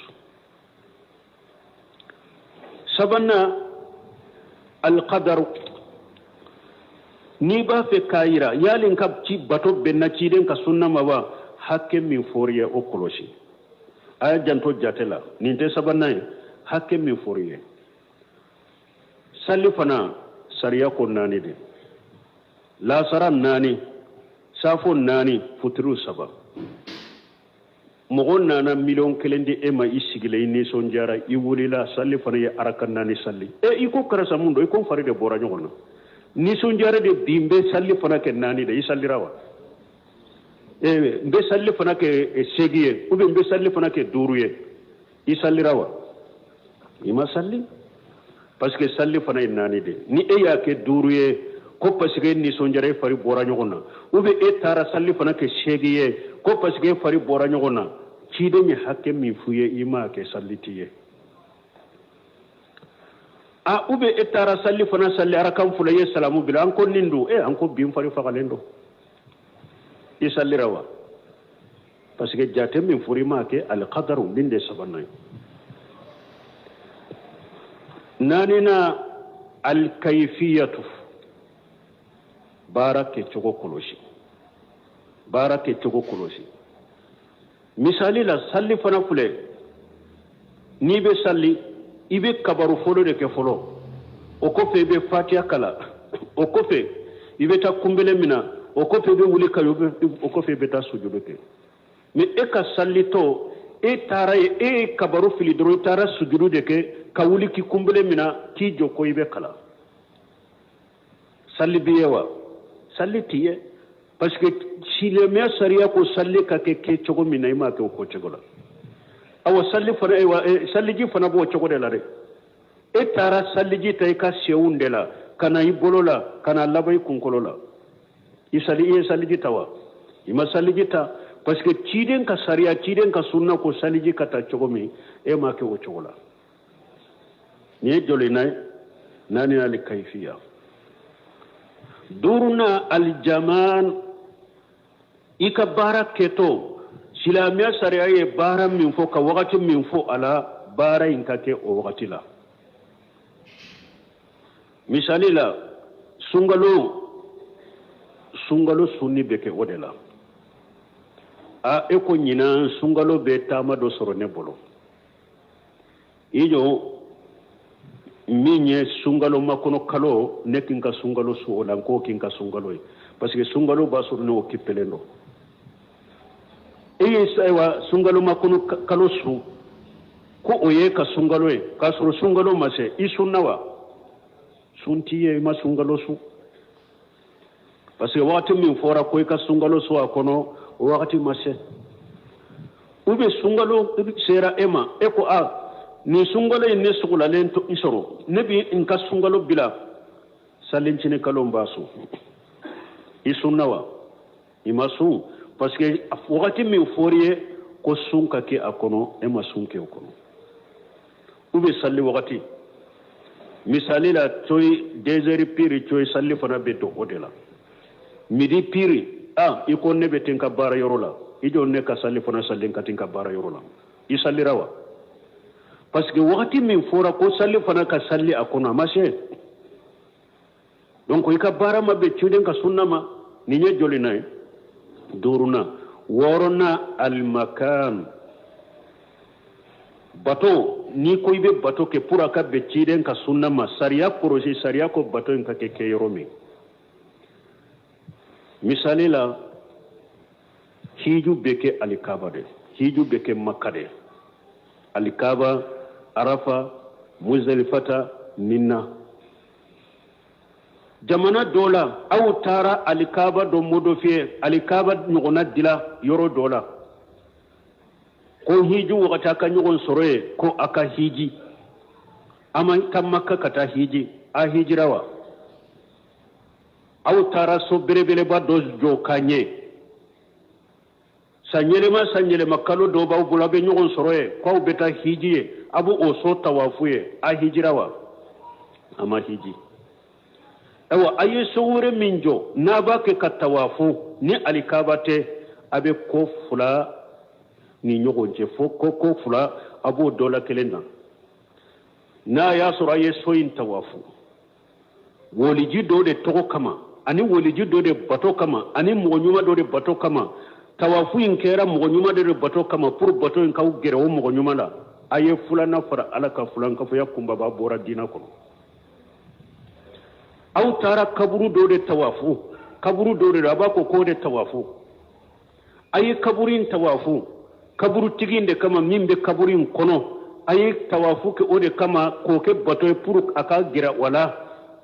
Sabanan, alqadaru. N'i b'a fɛ k'a yira yali n ka ci bato bɛnna ciden ka sunna ma wa, hakɛ min fɔr'i ye o kɔlɔsi. A y'a janto jate la, nin tɛ sabanan ye, hakɛ min fɔr'i ye. Sali fana sariya ko 4 de, lasara 4, safo 4, futiriw 3. Mɔgɔ nana 1,000,000 di e ma, i sigilen, i nisɔndiyara, i wulila, sali fana ye araka 4 sali. E i ko karisa mun don? I ko n fari de bɔra ɲɔgɔn na, nisɔndiyara de bi, n bɛ sali fana kɛ 4 de. I salira wa? N bɛ sali fana kɛ 8 ye, ou bien n bɛ sali fana kɛ 5 ye. I salira wa? I ma sali, parce que sali fana ye 4 de. Ni e y'a kɛ 5 ye ko parce que e nisɔndiyara, e fari bɔra ɲɔgɔn na, ou bien e taara sali fana kɛ 8 ye ko parce que e fari bɔra ɲɔgɔn na, ciden ye hakɛ min f'u ye, i m'a kɛ, sali t'i ye. A ou bien e taara sali fana sali arakan 2, i ye salamu bila, an ko nin don, an ko bi n fari fagalen don, i salira wa? Parce que jate min fɔra i m'a kɛ, alikadaru nin de sabanan ye. Naaninan, alikayifiyatu, baara kɛcogo kɔlɔsi, baara kɛcogo kɔlɔsi. Misali la, sali fana filɛ, n'i bɛ sali, i bɛ kabaru fɔlɔ de kɛ fɔlɔ, o kɔfɛ i bɛ fatiya kalan, o kɔfɛ i bɛ taa kunbele minɛ, o kɔfɛ i bɛ wuli ka o kɔfɛ i bɛ taa sujudu kɛ. Mais e ka salitɔ, e taara ye, e ye kabaru fili dɔrɔn, i taara sujudu de kɛ ka wuli k'i kunbele minɛ k'i jɔ ko i bɛ kalan. Sali b'i ye wa? Sali t'i ye, parce que silamɛya sariya ko sali ka kɛ kɛ cogo min na, i m'a kɛ o ko cogo la. Awa sali fana, ayiwa, saliji fana b'o cogo de la dɛ. E taara saliji ta i ka sɛw de la ka na i bolo la, ka na laban i kunkolo la. I sali, i ye saliji ta wa? I ma saliji ta, parce que ciden ka sariya, ciden ka sunna ko saliji ka ta cogo min, e m'a kɛ o cogo la. Nin ye joli na ye? 4 alikaifiya. 5nan, alijaman, i ka baara kɛtɔ, silamɛya sariya ye baara min fɔ ka wagati min fɔ a la, baara in ka kɛ o wagati la. Misali la, sunkalo sunni bɛ kɛ o de la. A e ko ɲinan sunkalo bɛ taama dɔ sɔrɔ ne bolo, i jɔ min ye sunkalo makɔnɔ kalo, ne k'i ka sunkalo su o la, n k'o k'i ka sunkalo ye, parce que sunkalo b'a sɔrɔ ne occupélen don. E ye ayiwa sunkalo makɔnɔ kalo su ko o ye ka sunkalo ye, k'a sɔrɔ sunkalo ma se, i sunna wa? Sun t'i ye, i ma sunkalo su, parce que wagati min fɔra ko i ka sunkalo su a kɔnɔ, o wagati ma se. Ou bien sunkalo sera e ma, e ko a nin sunkalo in ne sugulalen to i sɔrɔ, ne bi n ka sunkalo bila salincinin kalo n b'a sun. I sunna wa? I ma sun, parce que wagati min fɔr'i ye ko sun ka kɛ a kɔnɔ, e ma sun kɛ o kɔnɔ. Ou bien sali wagati, misali la, coyi 2 heures piri, coyi sali fana bɛ don o de la. Midi piri, a i ko ne bɛ ten ka baara yɔrɔ la, i jɔ ne ka sali fana sali ka ten ka baara yɔrɔ la, i salira wa? Parce que wagati min fɔra ko sali fana ka sali a kɔnɔ, a ma se. Donc i ka baara ma bɛn ciden ka sunna ma. Nin ye joli na ye? 5nan. Wɔɔrɔnan, alimakan, bato. N'i ko i bɛ bato kɛ pour a ka bɛn ciden ka sunna ma, sariya kɔlɔsi. Sariya ko bato in ka kɛ kɛ yɔrɔ min. Misali la, hiju bɛ kɛ alikaba de, hiju bɛ kɛ maka de, alikaba, arafa, muzalifata, minna. Jamana dɔ la, aw taara alikaba dɔ modifier, alikaba ɲɔgɔnna dila yɔrɔ dɔ la, ko hiji wagati a ka ɲɔgɔn sɔrɔ yen, ko a ka hiji. A ma taa maka ka taa hiji, a hijira wa? Aw taara so belebeleba dɔ jɔ ka ɲɛ, san yɛlɛma, san yɛlɛma kalo dɔ b'aw bolo, aw bɛ ɲɔgɔn sɔrɔ yen, k'aw bɛ taa hiji ye, a b'o so tawafu ye, a hijira wa? A ma hiji. Ayiwa, a ye so wɛrɛ min jɔ n'a b'a kɛ ka tawafu ni alikaba tɛ, a bɛ ko fila ni ɲɔgɔn cɛ, fo ko fila, a b'o dɔ la kelen na. N'a y'a sɔrɔ a ye so in tawafu woliji dɔ de tɔgɔ kama, ani woliji dɔ de bato kama, ani mɔgɔ ɲuman dɔ de bato kama, tawafu in kɛra mɔgɔ ɲuman dɔ de bato kama pour bato in k'aw gɛrɛ o mɔgɔ ɲuman la, a ye filanan fara Ala ka filankafoya kunbaba bɔra diinɛ kɔnɔ. Aw taara kaburu dɔ de tawafu, kaburu dɔ de don, a b'a ko k'o de tawafu. A ye kaburu in tawafu kaburutigi in de kama min bɛ kaburu in kɔnɔ, a ye tawafu kɛ o de kama k'o kɛ bato ye pour a ka gɛrɛ o la,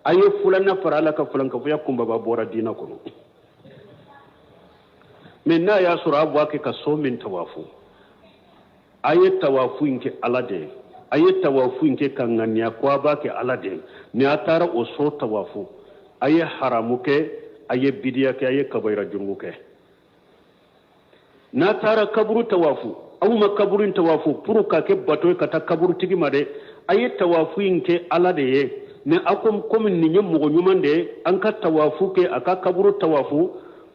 a ye filanan fara Ala ka filankafoya kunbaba bɔra diinɛ kɔnɔ. Mais n'a y'a sɔrɔ a b'a kɛ ka so min tawafu, a ye tawafu in kɛ Ala de ye, a ye tawafu in kɛ ka ŋaniya ko a b'a kɛ Ala de ye, ni a taara o so tawafu, a ye haramu kɛ, a ye bidiya kɛ, a ye kabayira jurumu kɛ. N'a taara kaburu tawafu, aw ma kaburu in tawafu pour ka kɛ bato ye ka taa kaburutigi ma dɛ, a ye tawafu in kɛ Ala de ye. Mais aw ko komi nin ye mɔgɔ ɲuman de ye, an ka tawafu kɛ a ka kaburu tawafu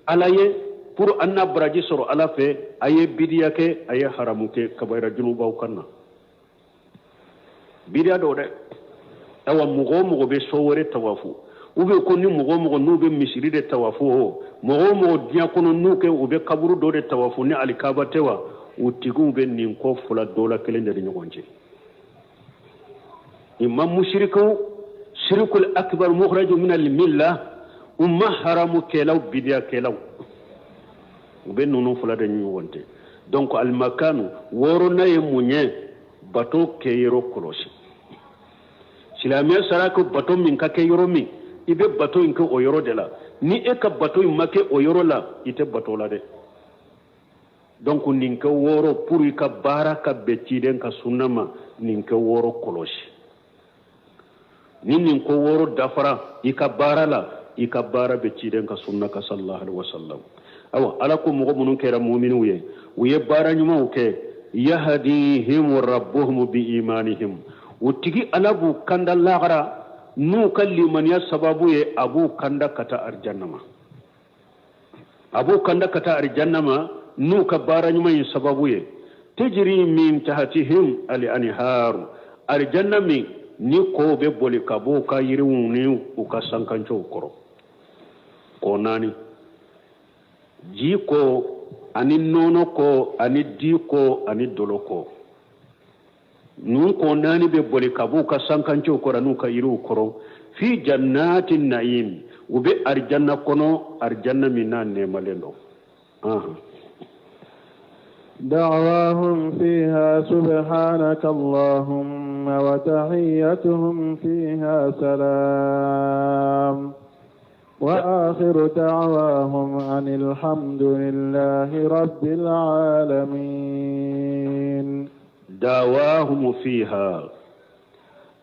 Ala ye pour an na baraji sɔrɔ Ala fɛ, a ye bidiya kɛ, a ye haramu kɛ, kabayira junubaw kan na bidiya dɔw dɛ. Awa, mɔgɔ o mɔgɔ bɛ so wɛrɛ tawafu, ou bien ko ni mɔgɔ o mɔgɔ n'u bɛ misiri de tawafu, o mɔgɔ o mɔgɔ diɲɛ kɔnɔ n'u kɛ u bɛ kaburu dɔ de tawafu ni alikaba tɛ wa, u tigiw bɛ nin ko fila dɔ la kelen de ni ɲɔgɔn cɛ. Imma musirikiw, sirikul akbar mukhraju min al milla, u ma haramu kɛlaw, bidiya kɛlaw, u bɛ ninnu fila de ni ɲɔgɔn cɛ. Donc alimakanu wɔɔrɔnan ye mun ye? Bato kɛ yɔrɔ kɔlɔsi. Silamɛya sariya ko bato min ka kɛ yɔrɔ min, i bɛ bato in kɛ o yɔrɔ de la. Ni e ka bato in ma kɛ o yɔrɔ la, i tɛ bato la dɛ. Donc nin kɛ wɔɔrɔ, pour i ka baara ka bɛn ciden ka sunna ma, nin kɛ wɔɔrɔ kɔlɔsi. Ni nin ko wɔɔrɔ dafara i ka baara la, i ka baara bɛ ciden ka sunna ka sallallahu alaihi wasallam. Awa, Ala ko mɔgɔ minnu kɛra muminiw ye, u ye baara ɲumanw kɛ, yahdihim rabbuhum bi imanihim, u tigi Ala b'u kanda lahara n'u ka limaniya sababu ye, a b'u kanda ka taa arijanna ma, a b'u kanda ka taa arijanna ma n'u ka baara ɲuman in sababu ye. Tejiri min tahatihim al anharu, arijanna min ni kow bɛ boli ka bɔ u ka yiriw ni u ka sankancow kɔrɔ, kɔ naani: ji ko, ani nɔnɔ ko, ani di ko, ani dolo ko. Ninnu kɔ naani bɛ boli ka b'u ka sankancow kɔrɔ n'u ka yiriw kɔrɔ. Fi jannati na'im, u bɛ arijanna kɔnɔ, arijanna min n'a nɛɛmalen don. دعواهم فيها سبحانك اللهم وتحيتهم فيها سلام وآخر دعواهم أن الحمد لله رب العالمين. دعواهم فيها,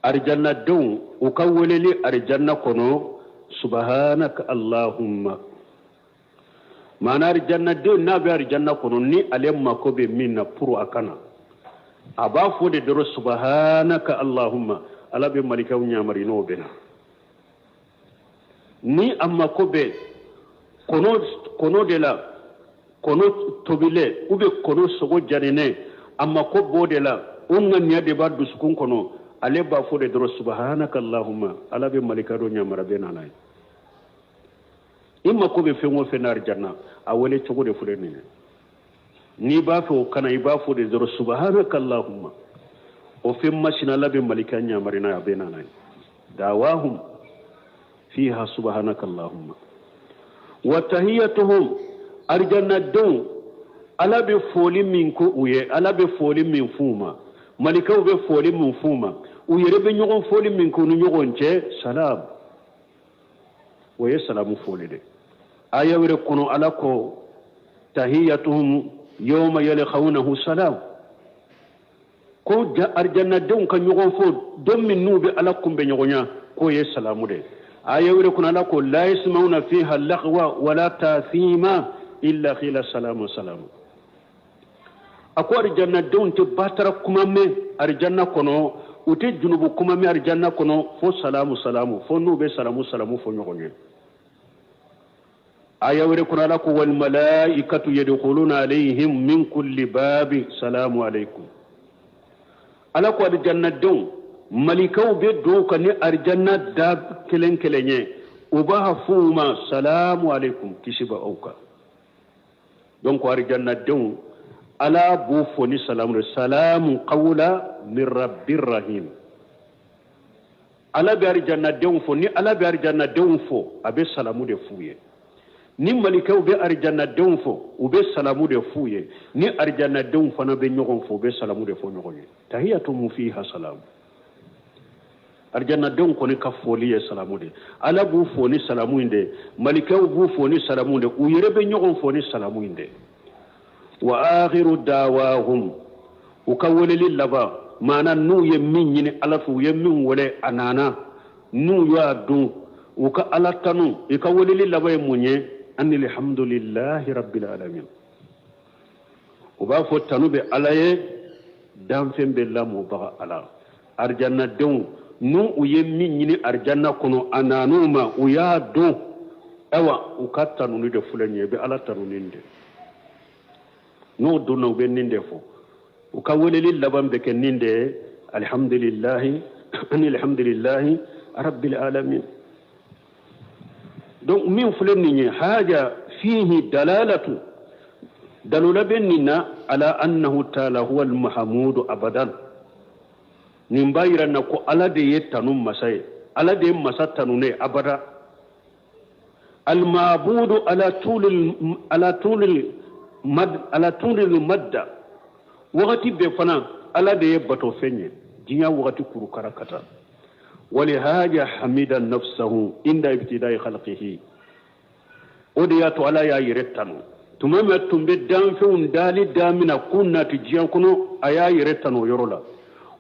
arijanna denw u ka weleli arijanna kɔnɔ, subhanaka allahumma. Maana arijanna denw n'a bɛ arijanna kɔnɔ, ni ale mako bɛ min na pour a kana, a b'a fɔ de dɔrɔn subhanaka allahumma, Ala bɛ malikaw ɲamari n'o bɛ na. Ni a mako bɛ kɔnɔ de la, kɔnɔ tobilen ou bien kɔnɔ sogo janinen, a mako b'o de la, o ŋaniya de b'a dusukun kɔnɔ, ale b'a fɔ de dɔrɔn subhanaka allahumma, Ala bɛ malika dɔ ɲamara bɛ na n'a ye. I mako bɛ fɛn o fɛn na arijanna, a wele cogo de filɛ nin ye. N'i b'a fɛ o ka na, i b'a fɔ de dɔrɔn subhanaka allahumma. O fɛn masina, Ala bɛ malika ɲamari n'a ye, a bɛ na n'a ye. Dawahum fiha subhanaka allahumma wa tahiyatuhum. Arijannadenw, Ala bɛ foli min ko u ye, Ala bɛ foli min f'u ma, malikaw bɛ foli min f'u ma, u yɛrɛ bɛ ɲɔgɔn foli min k'u ni ɲɔgɔn cɛ, salam, o ye salamu foli de. Aya wɛrɛ kɔnɔ, Ala ko tahiyatuhum yawma yalqawnahu salam, ko arijannadenw ka ɲɔgɔn fo don min n'u bɛ Ala kunbɛ ɲɔgɔnya, k'o ye salamu de. Aya wɛrɛ kɔnɔ, Ala ko la yasmauna fiha lagwa wala tathima illa qila salamu salamu. A ko arijannadenw tɛ batara kuma mɛn arijanna kɔnɔ, u tɛ junubu kuma mɛn arijanna kɔnɔ, fo salamu salamu, fo n'u bɛ salamu salamu fɔ ɲɔgɔn ye. Aya wɛrɛ kɔnɔ, Ala ko wal malaikatu yadkhuluna alayhim min kulli babi salamu alaykum. Ala ko arijannadenw, malikaw bɛ don ka ni arijanna da kelen kelen ye, u b'a fɔ u ma salamu alaykum, kisi bɛ aw kan. Donc arijannadenw, Ala b'u fo ni salamu de, salamu qawla min rabbir rahim. Ala bɛ arijannadenw fo, ni Ala bɛ arijannadenw fo, a bɛ salamu de f'u ye. Ni malikaw bɛ arijannadenw fo, u bɛ salamu de f'u ye. Ni arijannadenw fana bɛ ɲɔgɔn fo, u bɛ salamu de fɔ ɲɔgɔn ye. Tahiyatuhum fiha salamu. Arijannadenw kɔni ka foli ye salamu de. Ala b'u fo ni salamu in de, malikaw b'u fo ni salamu de, u yɛrɛ bɛ ɲɔgɔn fo ni salamu in de. Wa akhiru dawahum, u ka weleli laban, maana n'u ye min ɲini Ala fɛ, u ye min wele, a nana, n'u y'a dun, u ka Ala tanu, i ka weleli laban ye mun ye? Anilhamdulillahi rabbil alamin. U b'a fɔ tanu bɛ Ala ye, danfɛn bɛ lamɔbaga Ala. Arijannadenw, n'u u ye min ɲini arijanna kɔnɔ, a nan'u ma, u y'a dun, ayiwa, u ka tanuni de filɛ nin ye, i bɛ Ala tanuni de. N'o donna, u bɛ nin de fɔ, u ka weleli laban bɛ kɛ nin de ye, alhamdulillahi, alhamdulillahi rabbil alamin. Donc min filɛ nin ye, haja fihi dalalatu, dalula bɛ nin na, ala annahu taala huwa almahamudu abadan. Nin b'a yira na ko Ala de ye tanu masa ye, Ala de ye masa tanunen abada, almabudu ala tulil ala tulil mad ala tulil madda. Wagati bɛɛ fana, Ala de ye batofɛn ye, diɲɛ wagati kurukara ka taa. Walihaja hamida nafsahu inda ibtidai khalqihi. O de y'a to Ala y'a yɛrɛ tanu tuma min tun bɛ danfɛnw dali damina k'u nati diɲɛ kɔnɔ, a y'a yɛrɛ tanu o yɔrɔ la.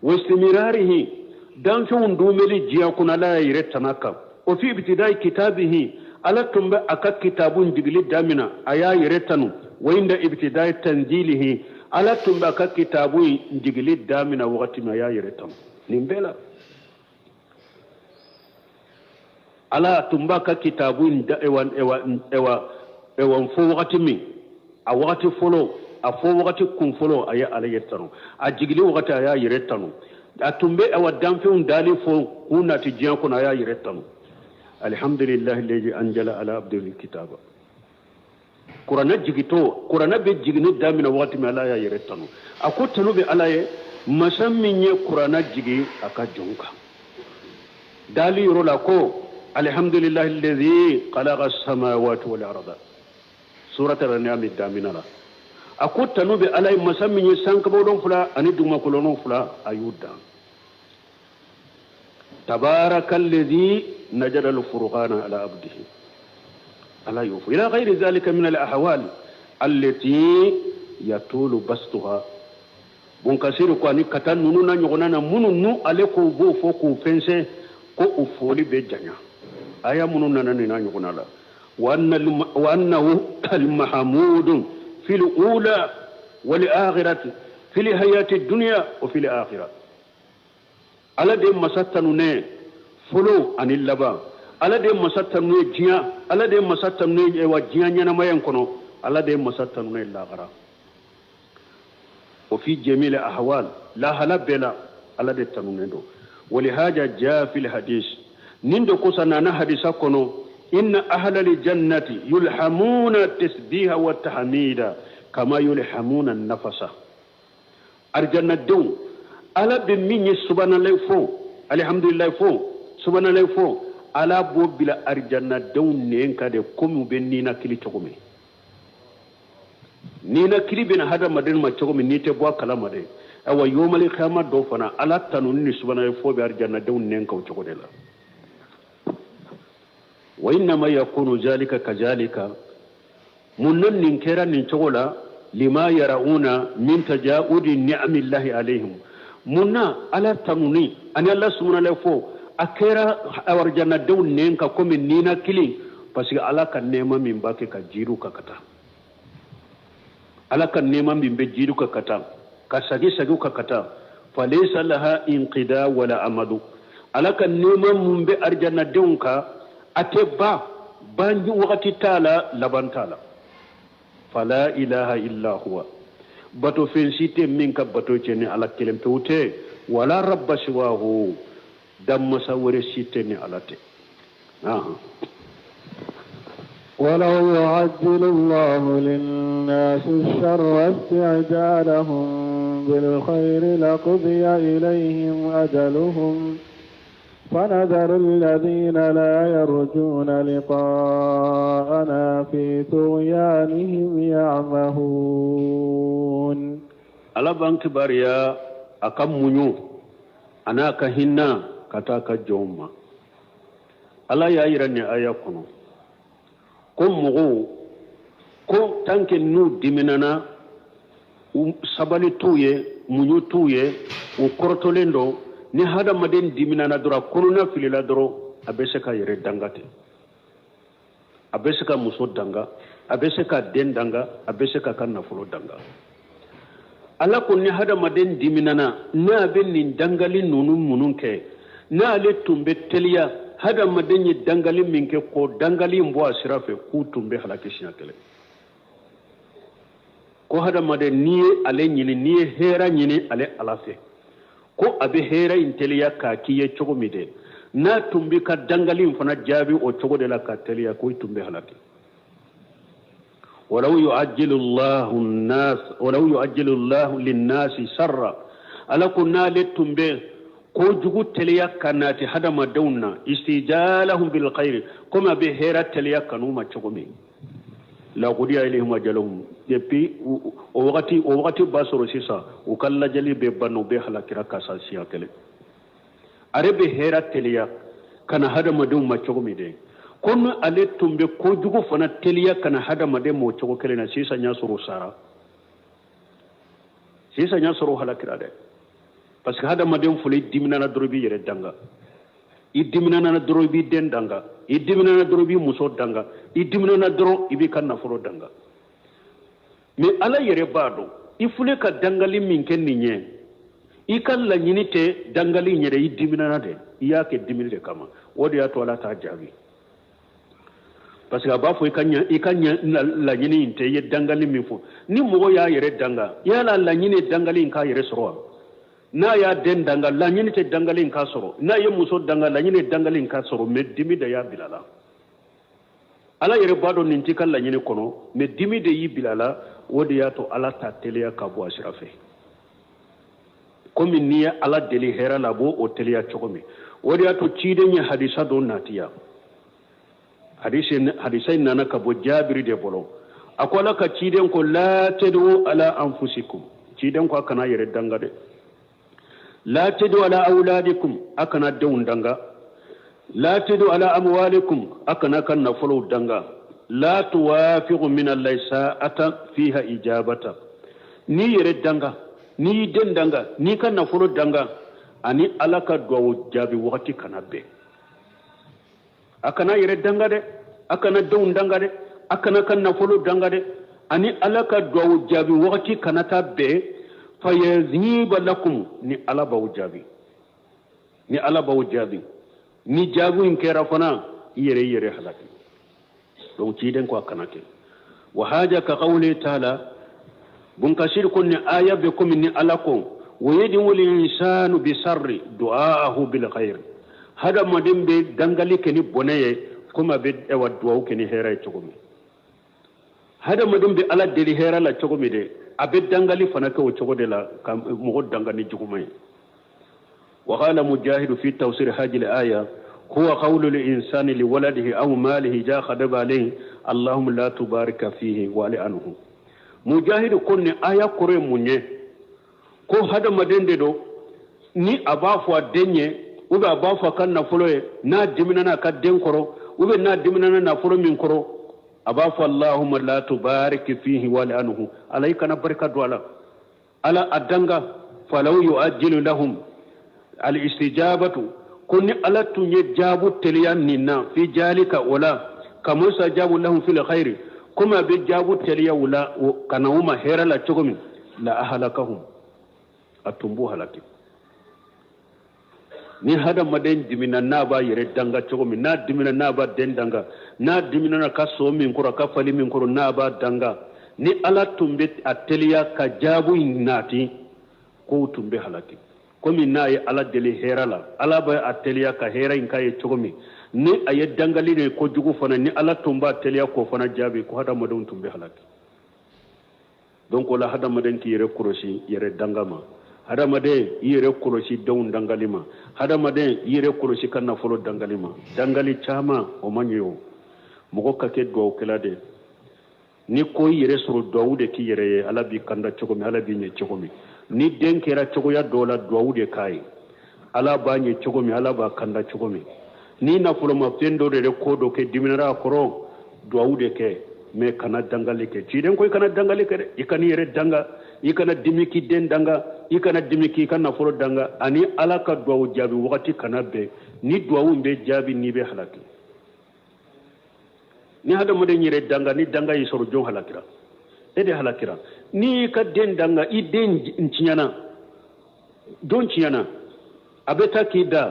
Wa istimirarihi, danfɛnw dumeli diɲɛ kɔnɔ, Ala y'a yɛrɛ tana kan o. Fi ibtidai kitabihi, Ala tun bɛ a ka kitabu jigili damina, a y'a yɛrɛ tanu. Wa inda ibtidai tanzilihi, Ala tun bɛ a ka kitabu jigili damina wagati min, a y'a yɛrɛ tanu nin bɛɛ la. Ala tun b'a ka kitabu in da ewa ewa ewa ewa fo wagati min, a wagati fɔlɔ, a fɔ wagati kun fɔlɔ, a ye Ala yɛrɛ tanu. A jigili wagati, a y'a yɛrɛ tanu. A tun bɛ awa danfɛnw dali fɔ k'u nati diɲɛ kɔnɔ, a y'a yɛrɛ tanu. Alhamdulillahi allazi anzala ala abdihi kitaba. Kuranɛ jigitɔ, kuranɛ bɛ jiginni daminɛ wagati min, Ala y'a yɛrɛ tanu. A ko tanu bɛ Ala ye, masa min ye kuranɛ jigi a ka jɔn kan. Dali yɔrɔ la ko alhamdulillahi allazi khalaqa samawati wal arda, surat al-an'am damina la, a ko tanu bɛ Ala ye, masa min ye sankaba fila ani dugumakolo fila, a y'u dan. Tabarakallazi najala al-furqana ala abdihi, Ala y'o fɔ. Ila ghayri zalika min al-ahwal allati yatulu bastuha. Bon, kasiru ko ani ka taa ninnu na ɲɔgɔnna na, minnu nu ale ko b'o fɔ k'u fɛnsɛn, ko u foli bɛ janya, aya minnu nana nin na ɲɔgɔnna la. Wa annahu al-mahmudu fil ula wal akhirati, fil hayati dunya wa fil akhirah. Ala de masa tanunen fɔlɔ ani laban. Ala de masa tanunen diɲɛ, Ala de masa tanunen wa diɲɛ ɲɛnamaya in kɔnɔ, Ala de masa tanunen lahara. Wa fi jamil ahwal, lahala bɛɛ la, Ala de tanunen don. Walihaja jaa fil hadis, nin de kosɔn nana hadisa kɔnɔ, inna ahlal jannati yulhamuna tasbiha wa tahmida. Kama yulhamuna nafasa, arijannadenw Ala bɛ min ye subanalayi fɔ, alihamudulilayi fɔ, subanalayi fɔ, Ala b'o bila arijannadenw nɛn kan de, komi u bɛ ninakili cogo min. Ninakili bɛna hadamaden ma cogo min, n'i tɛ bɔ a kalama dɛ. Awa, yomali kiyama don fana, Ala tanuni ni subanalayi fɔ bɛ arijannadenw nɛn kan o cogo de la. Wa innama yakunu zalika kazalika, mun na nin kɛra nin cogo la? Lima yarauna min tajaudi ni'amillahi alayhim. Mun na Ala tanuni ani Ala sumanalɛ fɔ a kɛra arijanadenw nɛn kan komi ninakili? Parce que Ala ka nɛɛma min b'a kɛ ka jiiru kan ka taa, Ala ka nɛɛma min bɛ jiiru kan ka taa, ka sagi sagi kan ka taa, falaysa laha inqida wala amadu. Ala ka nɛɛma mun bɛ arijanadenw kan, a tɛ ban, ban wagati t'a la, laban t'a la. Fala ilaha illa huwa, bato fɛn si tɛ min ka bato cɛ ni Ala kelen pewu tɛ. Wala rabba siwahu, danmasa wɛrɛ si tɛ ni Ala tɛ. ولو يعجل الله للناس الشر استعجالهم بالخير لقضي إليهم أجلهم فنذر الذين لا يرجون لقاءنا في طغيانهم يعمهون. Ala b'an kibaruya a ka muɲu a n'a ka hinɛ ka taa ka jɔnw ma. Ala y'a yira nin aya kɔnɔ ko mɔgɔw ko tant que n'u diminana, u sabali t'u ye, muɲu t'u ye, u kɔrɔtɔlen don. Ni hadamaden diminana dɔrɔn, a kɔnɔna filila dɔrɔn, a bɛ se ka yɛrɛ danga ten, a bɛ se ka muso danga, a bɛ se ka den danga, a bɛ se ka ka nafolo danga. Ala ko ni hadamaden diminana, n'a bɛ nin dangali ninnu minnu kɛ, n'ale tun bɛ teliya hadamaden ye dangali min kɛ, k'o dangali in bɔ a sira fɛ, k'u tun bɛ halaki siɲɛ kelen. Ko hadamaden, n'i ye ale ɲini, n'i ye hɛrɛ ɲini ale Ala fɛ, ko a bɛ hɛrɛ in teliya k'a k'i ye cogo min dɛ, n'a tun bɛ ka dangali in fana jaabi o cogo de la ka teliya, ko i tun bɛ halaki. Walaw yu'ajjilu Allahu an-nas, walaw yu'ajjilu Allahu lin-nasi sharra, Ala ko n'ale tun bɛ kojugu teliya ka nati hadamadenw na, istijalahum bil khair, komi a bɛ hɛrɛ teliya kanu ma cogo min, laqudiya ilayhim ajaluhum. Depuis o wagati b'a sɔrɔ sisan u ka lajɛli bɛ ban, u bɛ halakira ka sa siɲɛ kelen. Ale bɛ hɛrɛ teliya ka na hadamadenw ma cogo min dɛ, ko ni ale tun bɛ kojugu fana teliya ka na hadamaden ma o cogo kelen na, sisan y'a sɔrɔ u sara, sisan y'a sɔrɔ u halakira dɛ. Parce que hadamaden fɔlɔ, i diminana dɔrɔn, i b'i yɛrɛ danga. I diminana dɔrɔn, i b'i den danga. I diminana dɔrɔn, i b'i muso danga. I diminana dɔrɔn, i b'i ka nafolo danga. Mais Ala yɛrɛ b'a dɔn i fule ka dangali min kɛ nin ye, i ka laɲini tɛ dangali in yɛrɛ, i diminana dɛ, i y'a kɛ dimini de kama. O de y'a to Ala t'a jaabi, parce que a b'a fɔ i ka ɲɛ, i ka ɲɛ laɲini in tɛ. I ye dangali min fɔ, ni mɔgɔ y'a yɛrɛ danga, yala laɲini ye dangali in k'a yɛrɛ sɔrɔ wa? N'a y'a den danga, laɲini tɛ dangali in k'a sɔrɔ. N'a ye muso danga, laɲini ye dangali in k'a sɔrɔ. Mais dimi de y'a bila la. Ala yɛrɛ b'a dɔn nin t'i ka laɲini kɔnɔ, mais dimi de y'i bila la. O de y'a to Ala ta teliya ka bɔ a sira fɛ. Komi n'i ye Ala deli hɛrɛ la, a b'o o teliya cogo min. O de y'a to ciden ye hadisa dɔ natiya. Hadisa in nana ka bɔ Jabiri de bolo. A ko Ala ka ciden ko: la tad'u ala anfusikum. Ciden ko a kana yɛrɛ danga dɛ. La tad'u ala auladikum, a kana denw danga. La tad'u ala amwalikum, a kana ka nafolow danga. La tuwafiqu min Allahi sa'ata fiha ijabata. N'i yɛrɛ danga, n'i y'i den danga, n'i ka nafolo danga, ani Ala ka duwawu jaabi wagati kana bɛn. A kana yɛrɛ danga dɛ, a kana denw danga dɛ, a kana ka nafolo danga dɛ, ani Ala ka duwawu jaabi wagati kana taa bɛn. Fayaziba lakum, ni Ala b'aw jaabi, ni Ala b'aw jaabi, ni jaabi in kɛra fana, i yɛrɛ i yɛrɛ halaki. Donc ciden ko a kana kɛ. Wa haja ka qawli taala, Bunkasir ko ni aya bɛ komi ni Ala ko: wa yad'u l'insanu bi sarri du'aahu bil khair. Hadamaden bɛ dangali kɛ ni bɔnɛ ye, komi a bɛ ɛwa duwawu kɛ ni hɛrɛ ye cogo min. Hadamaden bɛ Ala deli hɛrɛ la cogo min dɛ, a bɛ dangali fana kɛ o cogo de la ka mɔgɔ danga ni juguman ye. وقال مجاهد في تفسير هذه الآية هو قول الإنسان لولده أو ماله إذا غضب عليه اللهم لا تبارك فيه والعنه مجاهد ko nin aya kɔrɔ ye mun ye ko hadamaden de don ni a b'a fɔ a den ye ou bien a b'a fɔ a ka nafolo ye n'a diminana a ka den kɔrɔ ou bien n'a diminana nafolo min kɔrɔ a b'a fɔ allahumma la tubarik fihi wal'anhu ala i kana barika don a la ala a danga falaw yu'ajjilu lahum al-istijabatu ko ni ala tun ye jaabu teliya nin na fi zalika o la kama yustajabu lahum fil khairi komi a bɛ jaabu teliya u la ka na u ma hɛrɛ la cogo min la ahalakahum a tun b'u halaki ni hadamaden dimina n'a b'a yɛrɛ danga cogo min n'a dimina n'a b'a den danga n'a dimina a ka so min kɔrɔ a ka fali min kɔrɔ n'a b'a danga ni ala tun bɛ a teliya ka jaabu in nati kow tun bɛ halaki komi n'a ye ala deli hɛrɛ la ala bɛ a teliya ka hɛrɛ in k'a ye cogo min ni a ye dangali de kojugu fana ni ala tun b'a teliya k'o fana jaabi ko hadamadenw tun bɛ halaki donc o la hadamaden k'i yɛrɛ kɔlɔsi yɛrɛ danga ma hadamaden i yɛrɛ kɔlɔsi denw dangali ma hadamaden i yɛrɛ kɔlɔsi ka nafolo dangali ma dangali caman o man ɲi o mɔgɔ ka kɛ dugawukɛla de ni ko i yɛrɛ sɔrɔ duwawu de k'i yɛrɛ ye ala b'i kanda cogo min ala b'i ɲɛ cogo min ni den kɛra cogoya dɔ la duwawu de k'a ye ala b'a ɲɛ cogo min ala b'a kanda cogo min ni nafolomafɛn dɔ de ko dɔ kɛ diminara a kɔrɔ duwawu de kɛ mais kana dangali kɛ ciden ko i kana dangali kɛ dɛ i kana i yɛrɛ danga i kana dimi k'i den danga i kana dimi k'i ka nafolo danga ani ala ka duwawu jaabi wagati kana bɛn ni duwawu bɛ jaabi n'i bɛ halaki ni hadamaden yɛrɛ danga ni danga y'i sɔrɔ jɔn halakira e de halakira n'i y'i ka den danga i den tiɲɛna jɔn tiɲɛna a bɛ taa k'i da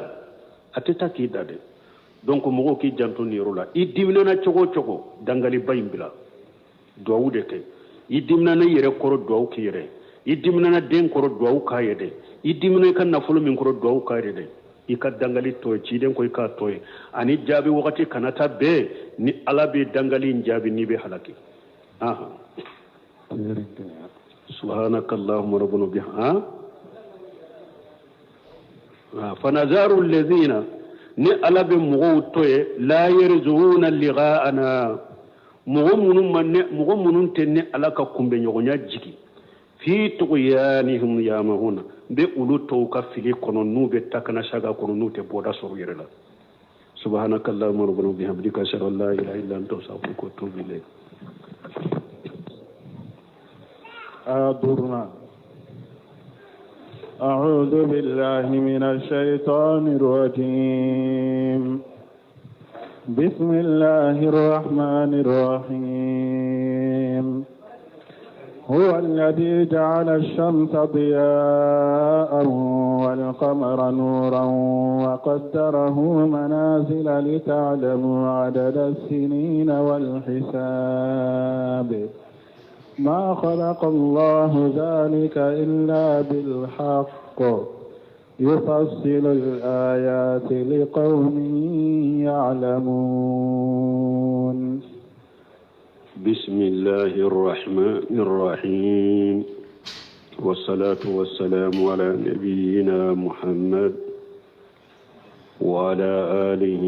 a tɛ taa k'i da dɛ donc mɔgɔw k'i janto nin yɔrɔ la i diminana cogo o cogo dangaliba in bila duwawu de kɛ i diminana i yɛrɛ kɔrɔ duwawu k'i yɛrɛ i diminana den kɔrɔ duwawu k'a ye dɛ i dimina i ka nafolo min kɔrɔ duwawu k'a ye dɛ i ka dangali to ye ciden ko i k'a to ye ani jaabi wagati kana taa bɛn ni ala bɛ dangali in jaabi n'i bɛ halaki aha subhanaka allahumma rabbana biha fanazaru allazina ni ala bɛ mɔgɔw to ye la yarjuna liqa'ana mɔgɔ minnu ma ne mɔgɔ minnu tɛ ne ala ka kunbɛnɲɔgɔnya jigi fi tughyanihim yamahuna n bɛ olu to u ka fili kɔnɔ n'u bɛ takana saga kɔnɔ n'u tɛ bɔda sɔrɔ u yɛrɛ la subhanaka allahumma rabbana bihamdika ashhadu an la ilaha illa anta astaghfiruka wa atubu ilayk aya duurunan أعوذ بالله من الشيطان الرجيم بسم الله الرحمن الرحيم هو الذي جعل الشمس ضياء والقمر نورا وقدره منازل لتعلموا عدد السنين والحساب ما خلق الله ذلك إلا بالحق يفصل الآيات لقوم يعلمون بسم الله الرحمن الرحيم والصلاة والسلام على نبينا محمد وعلى آله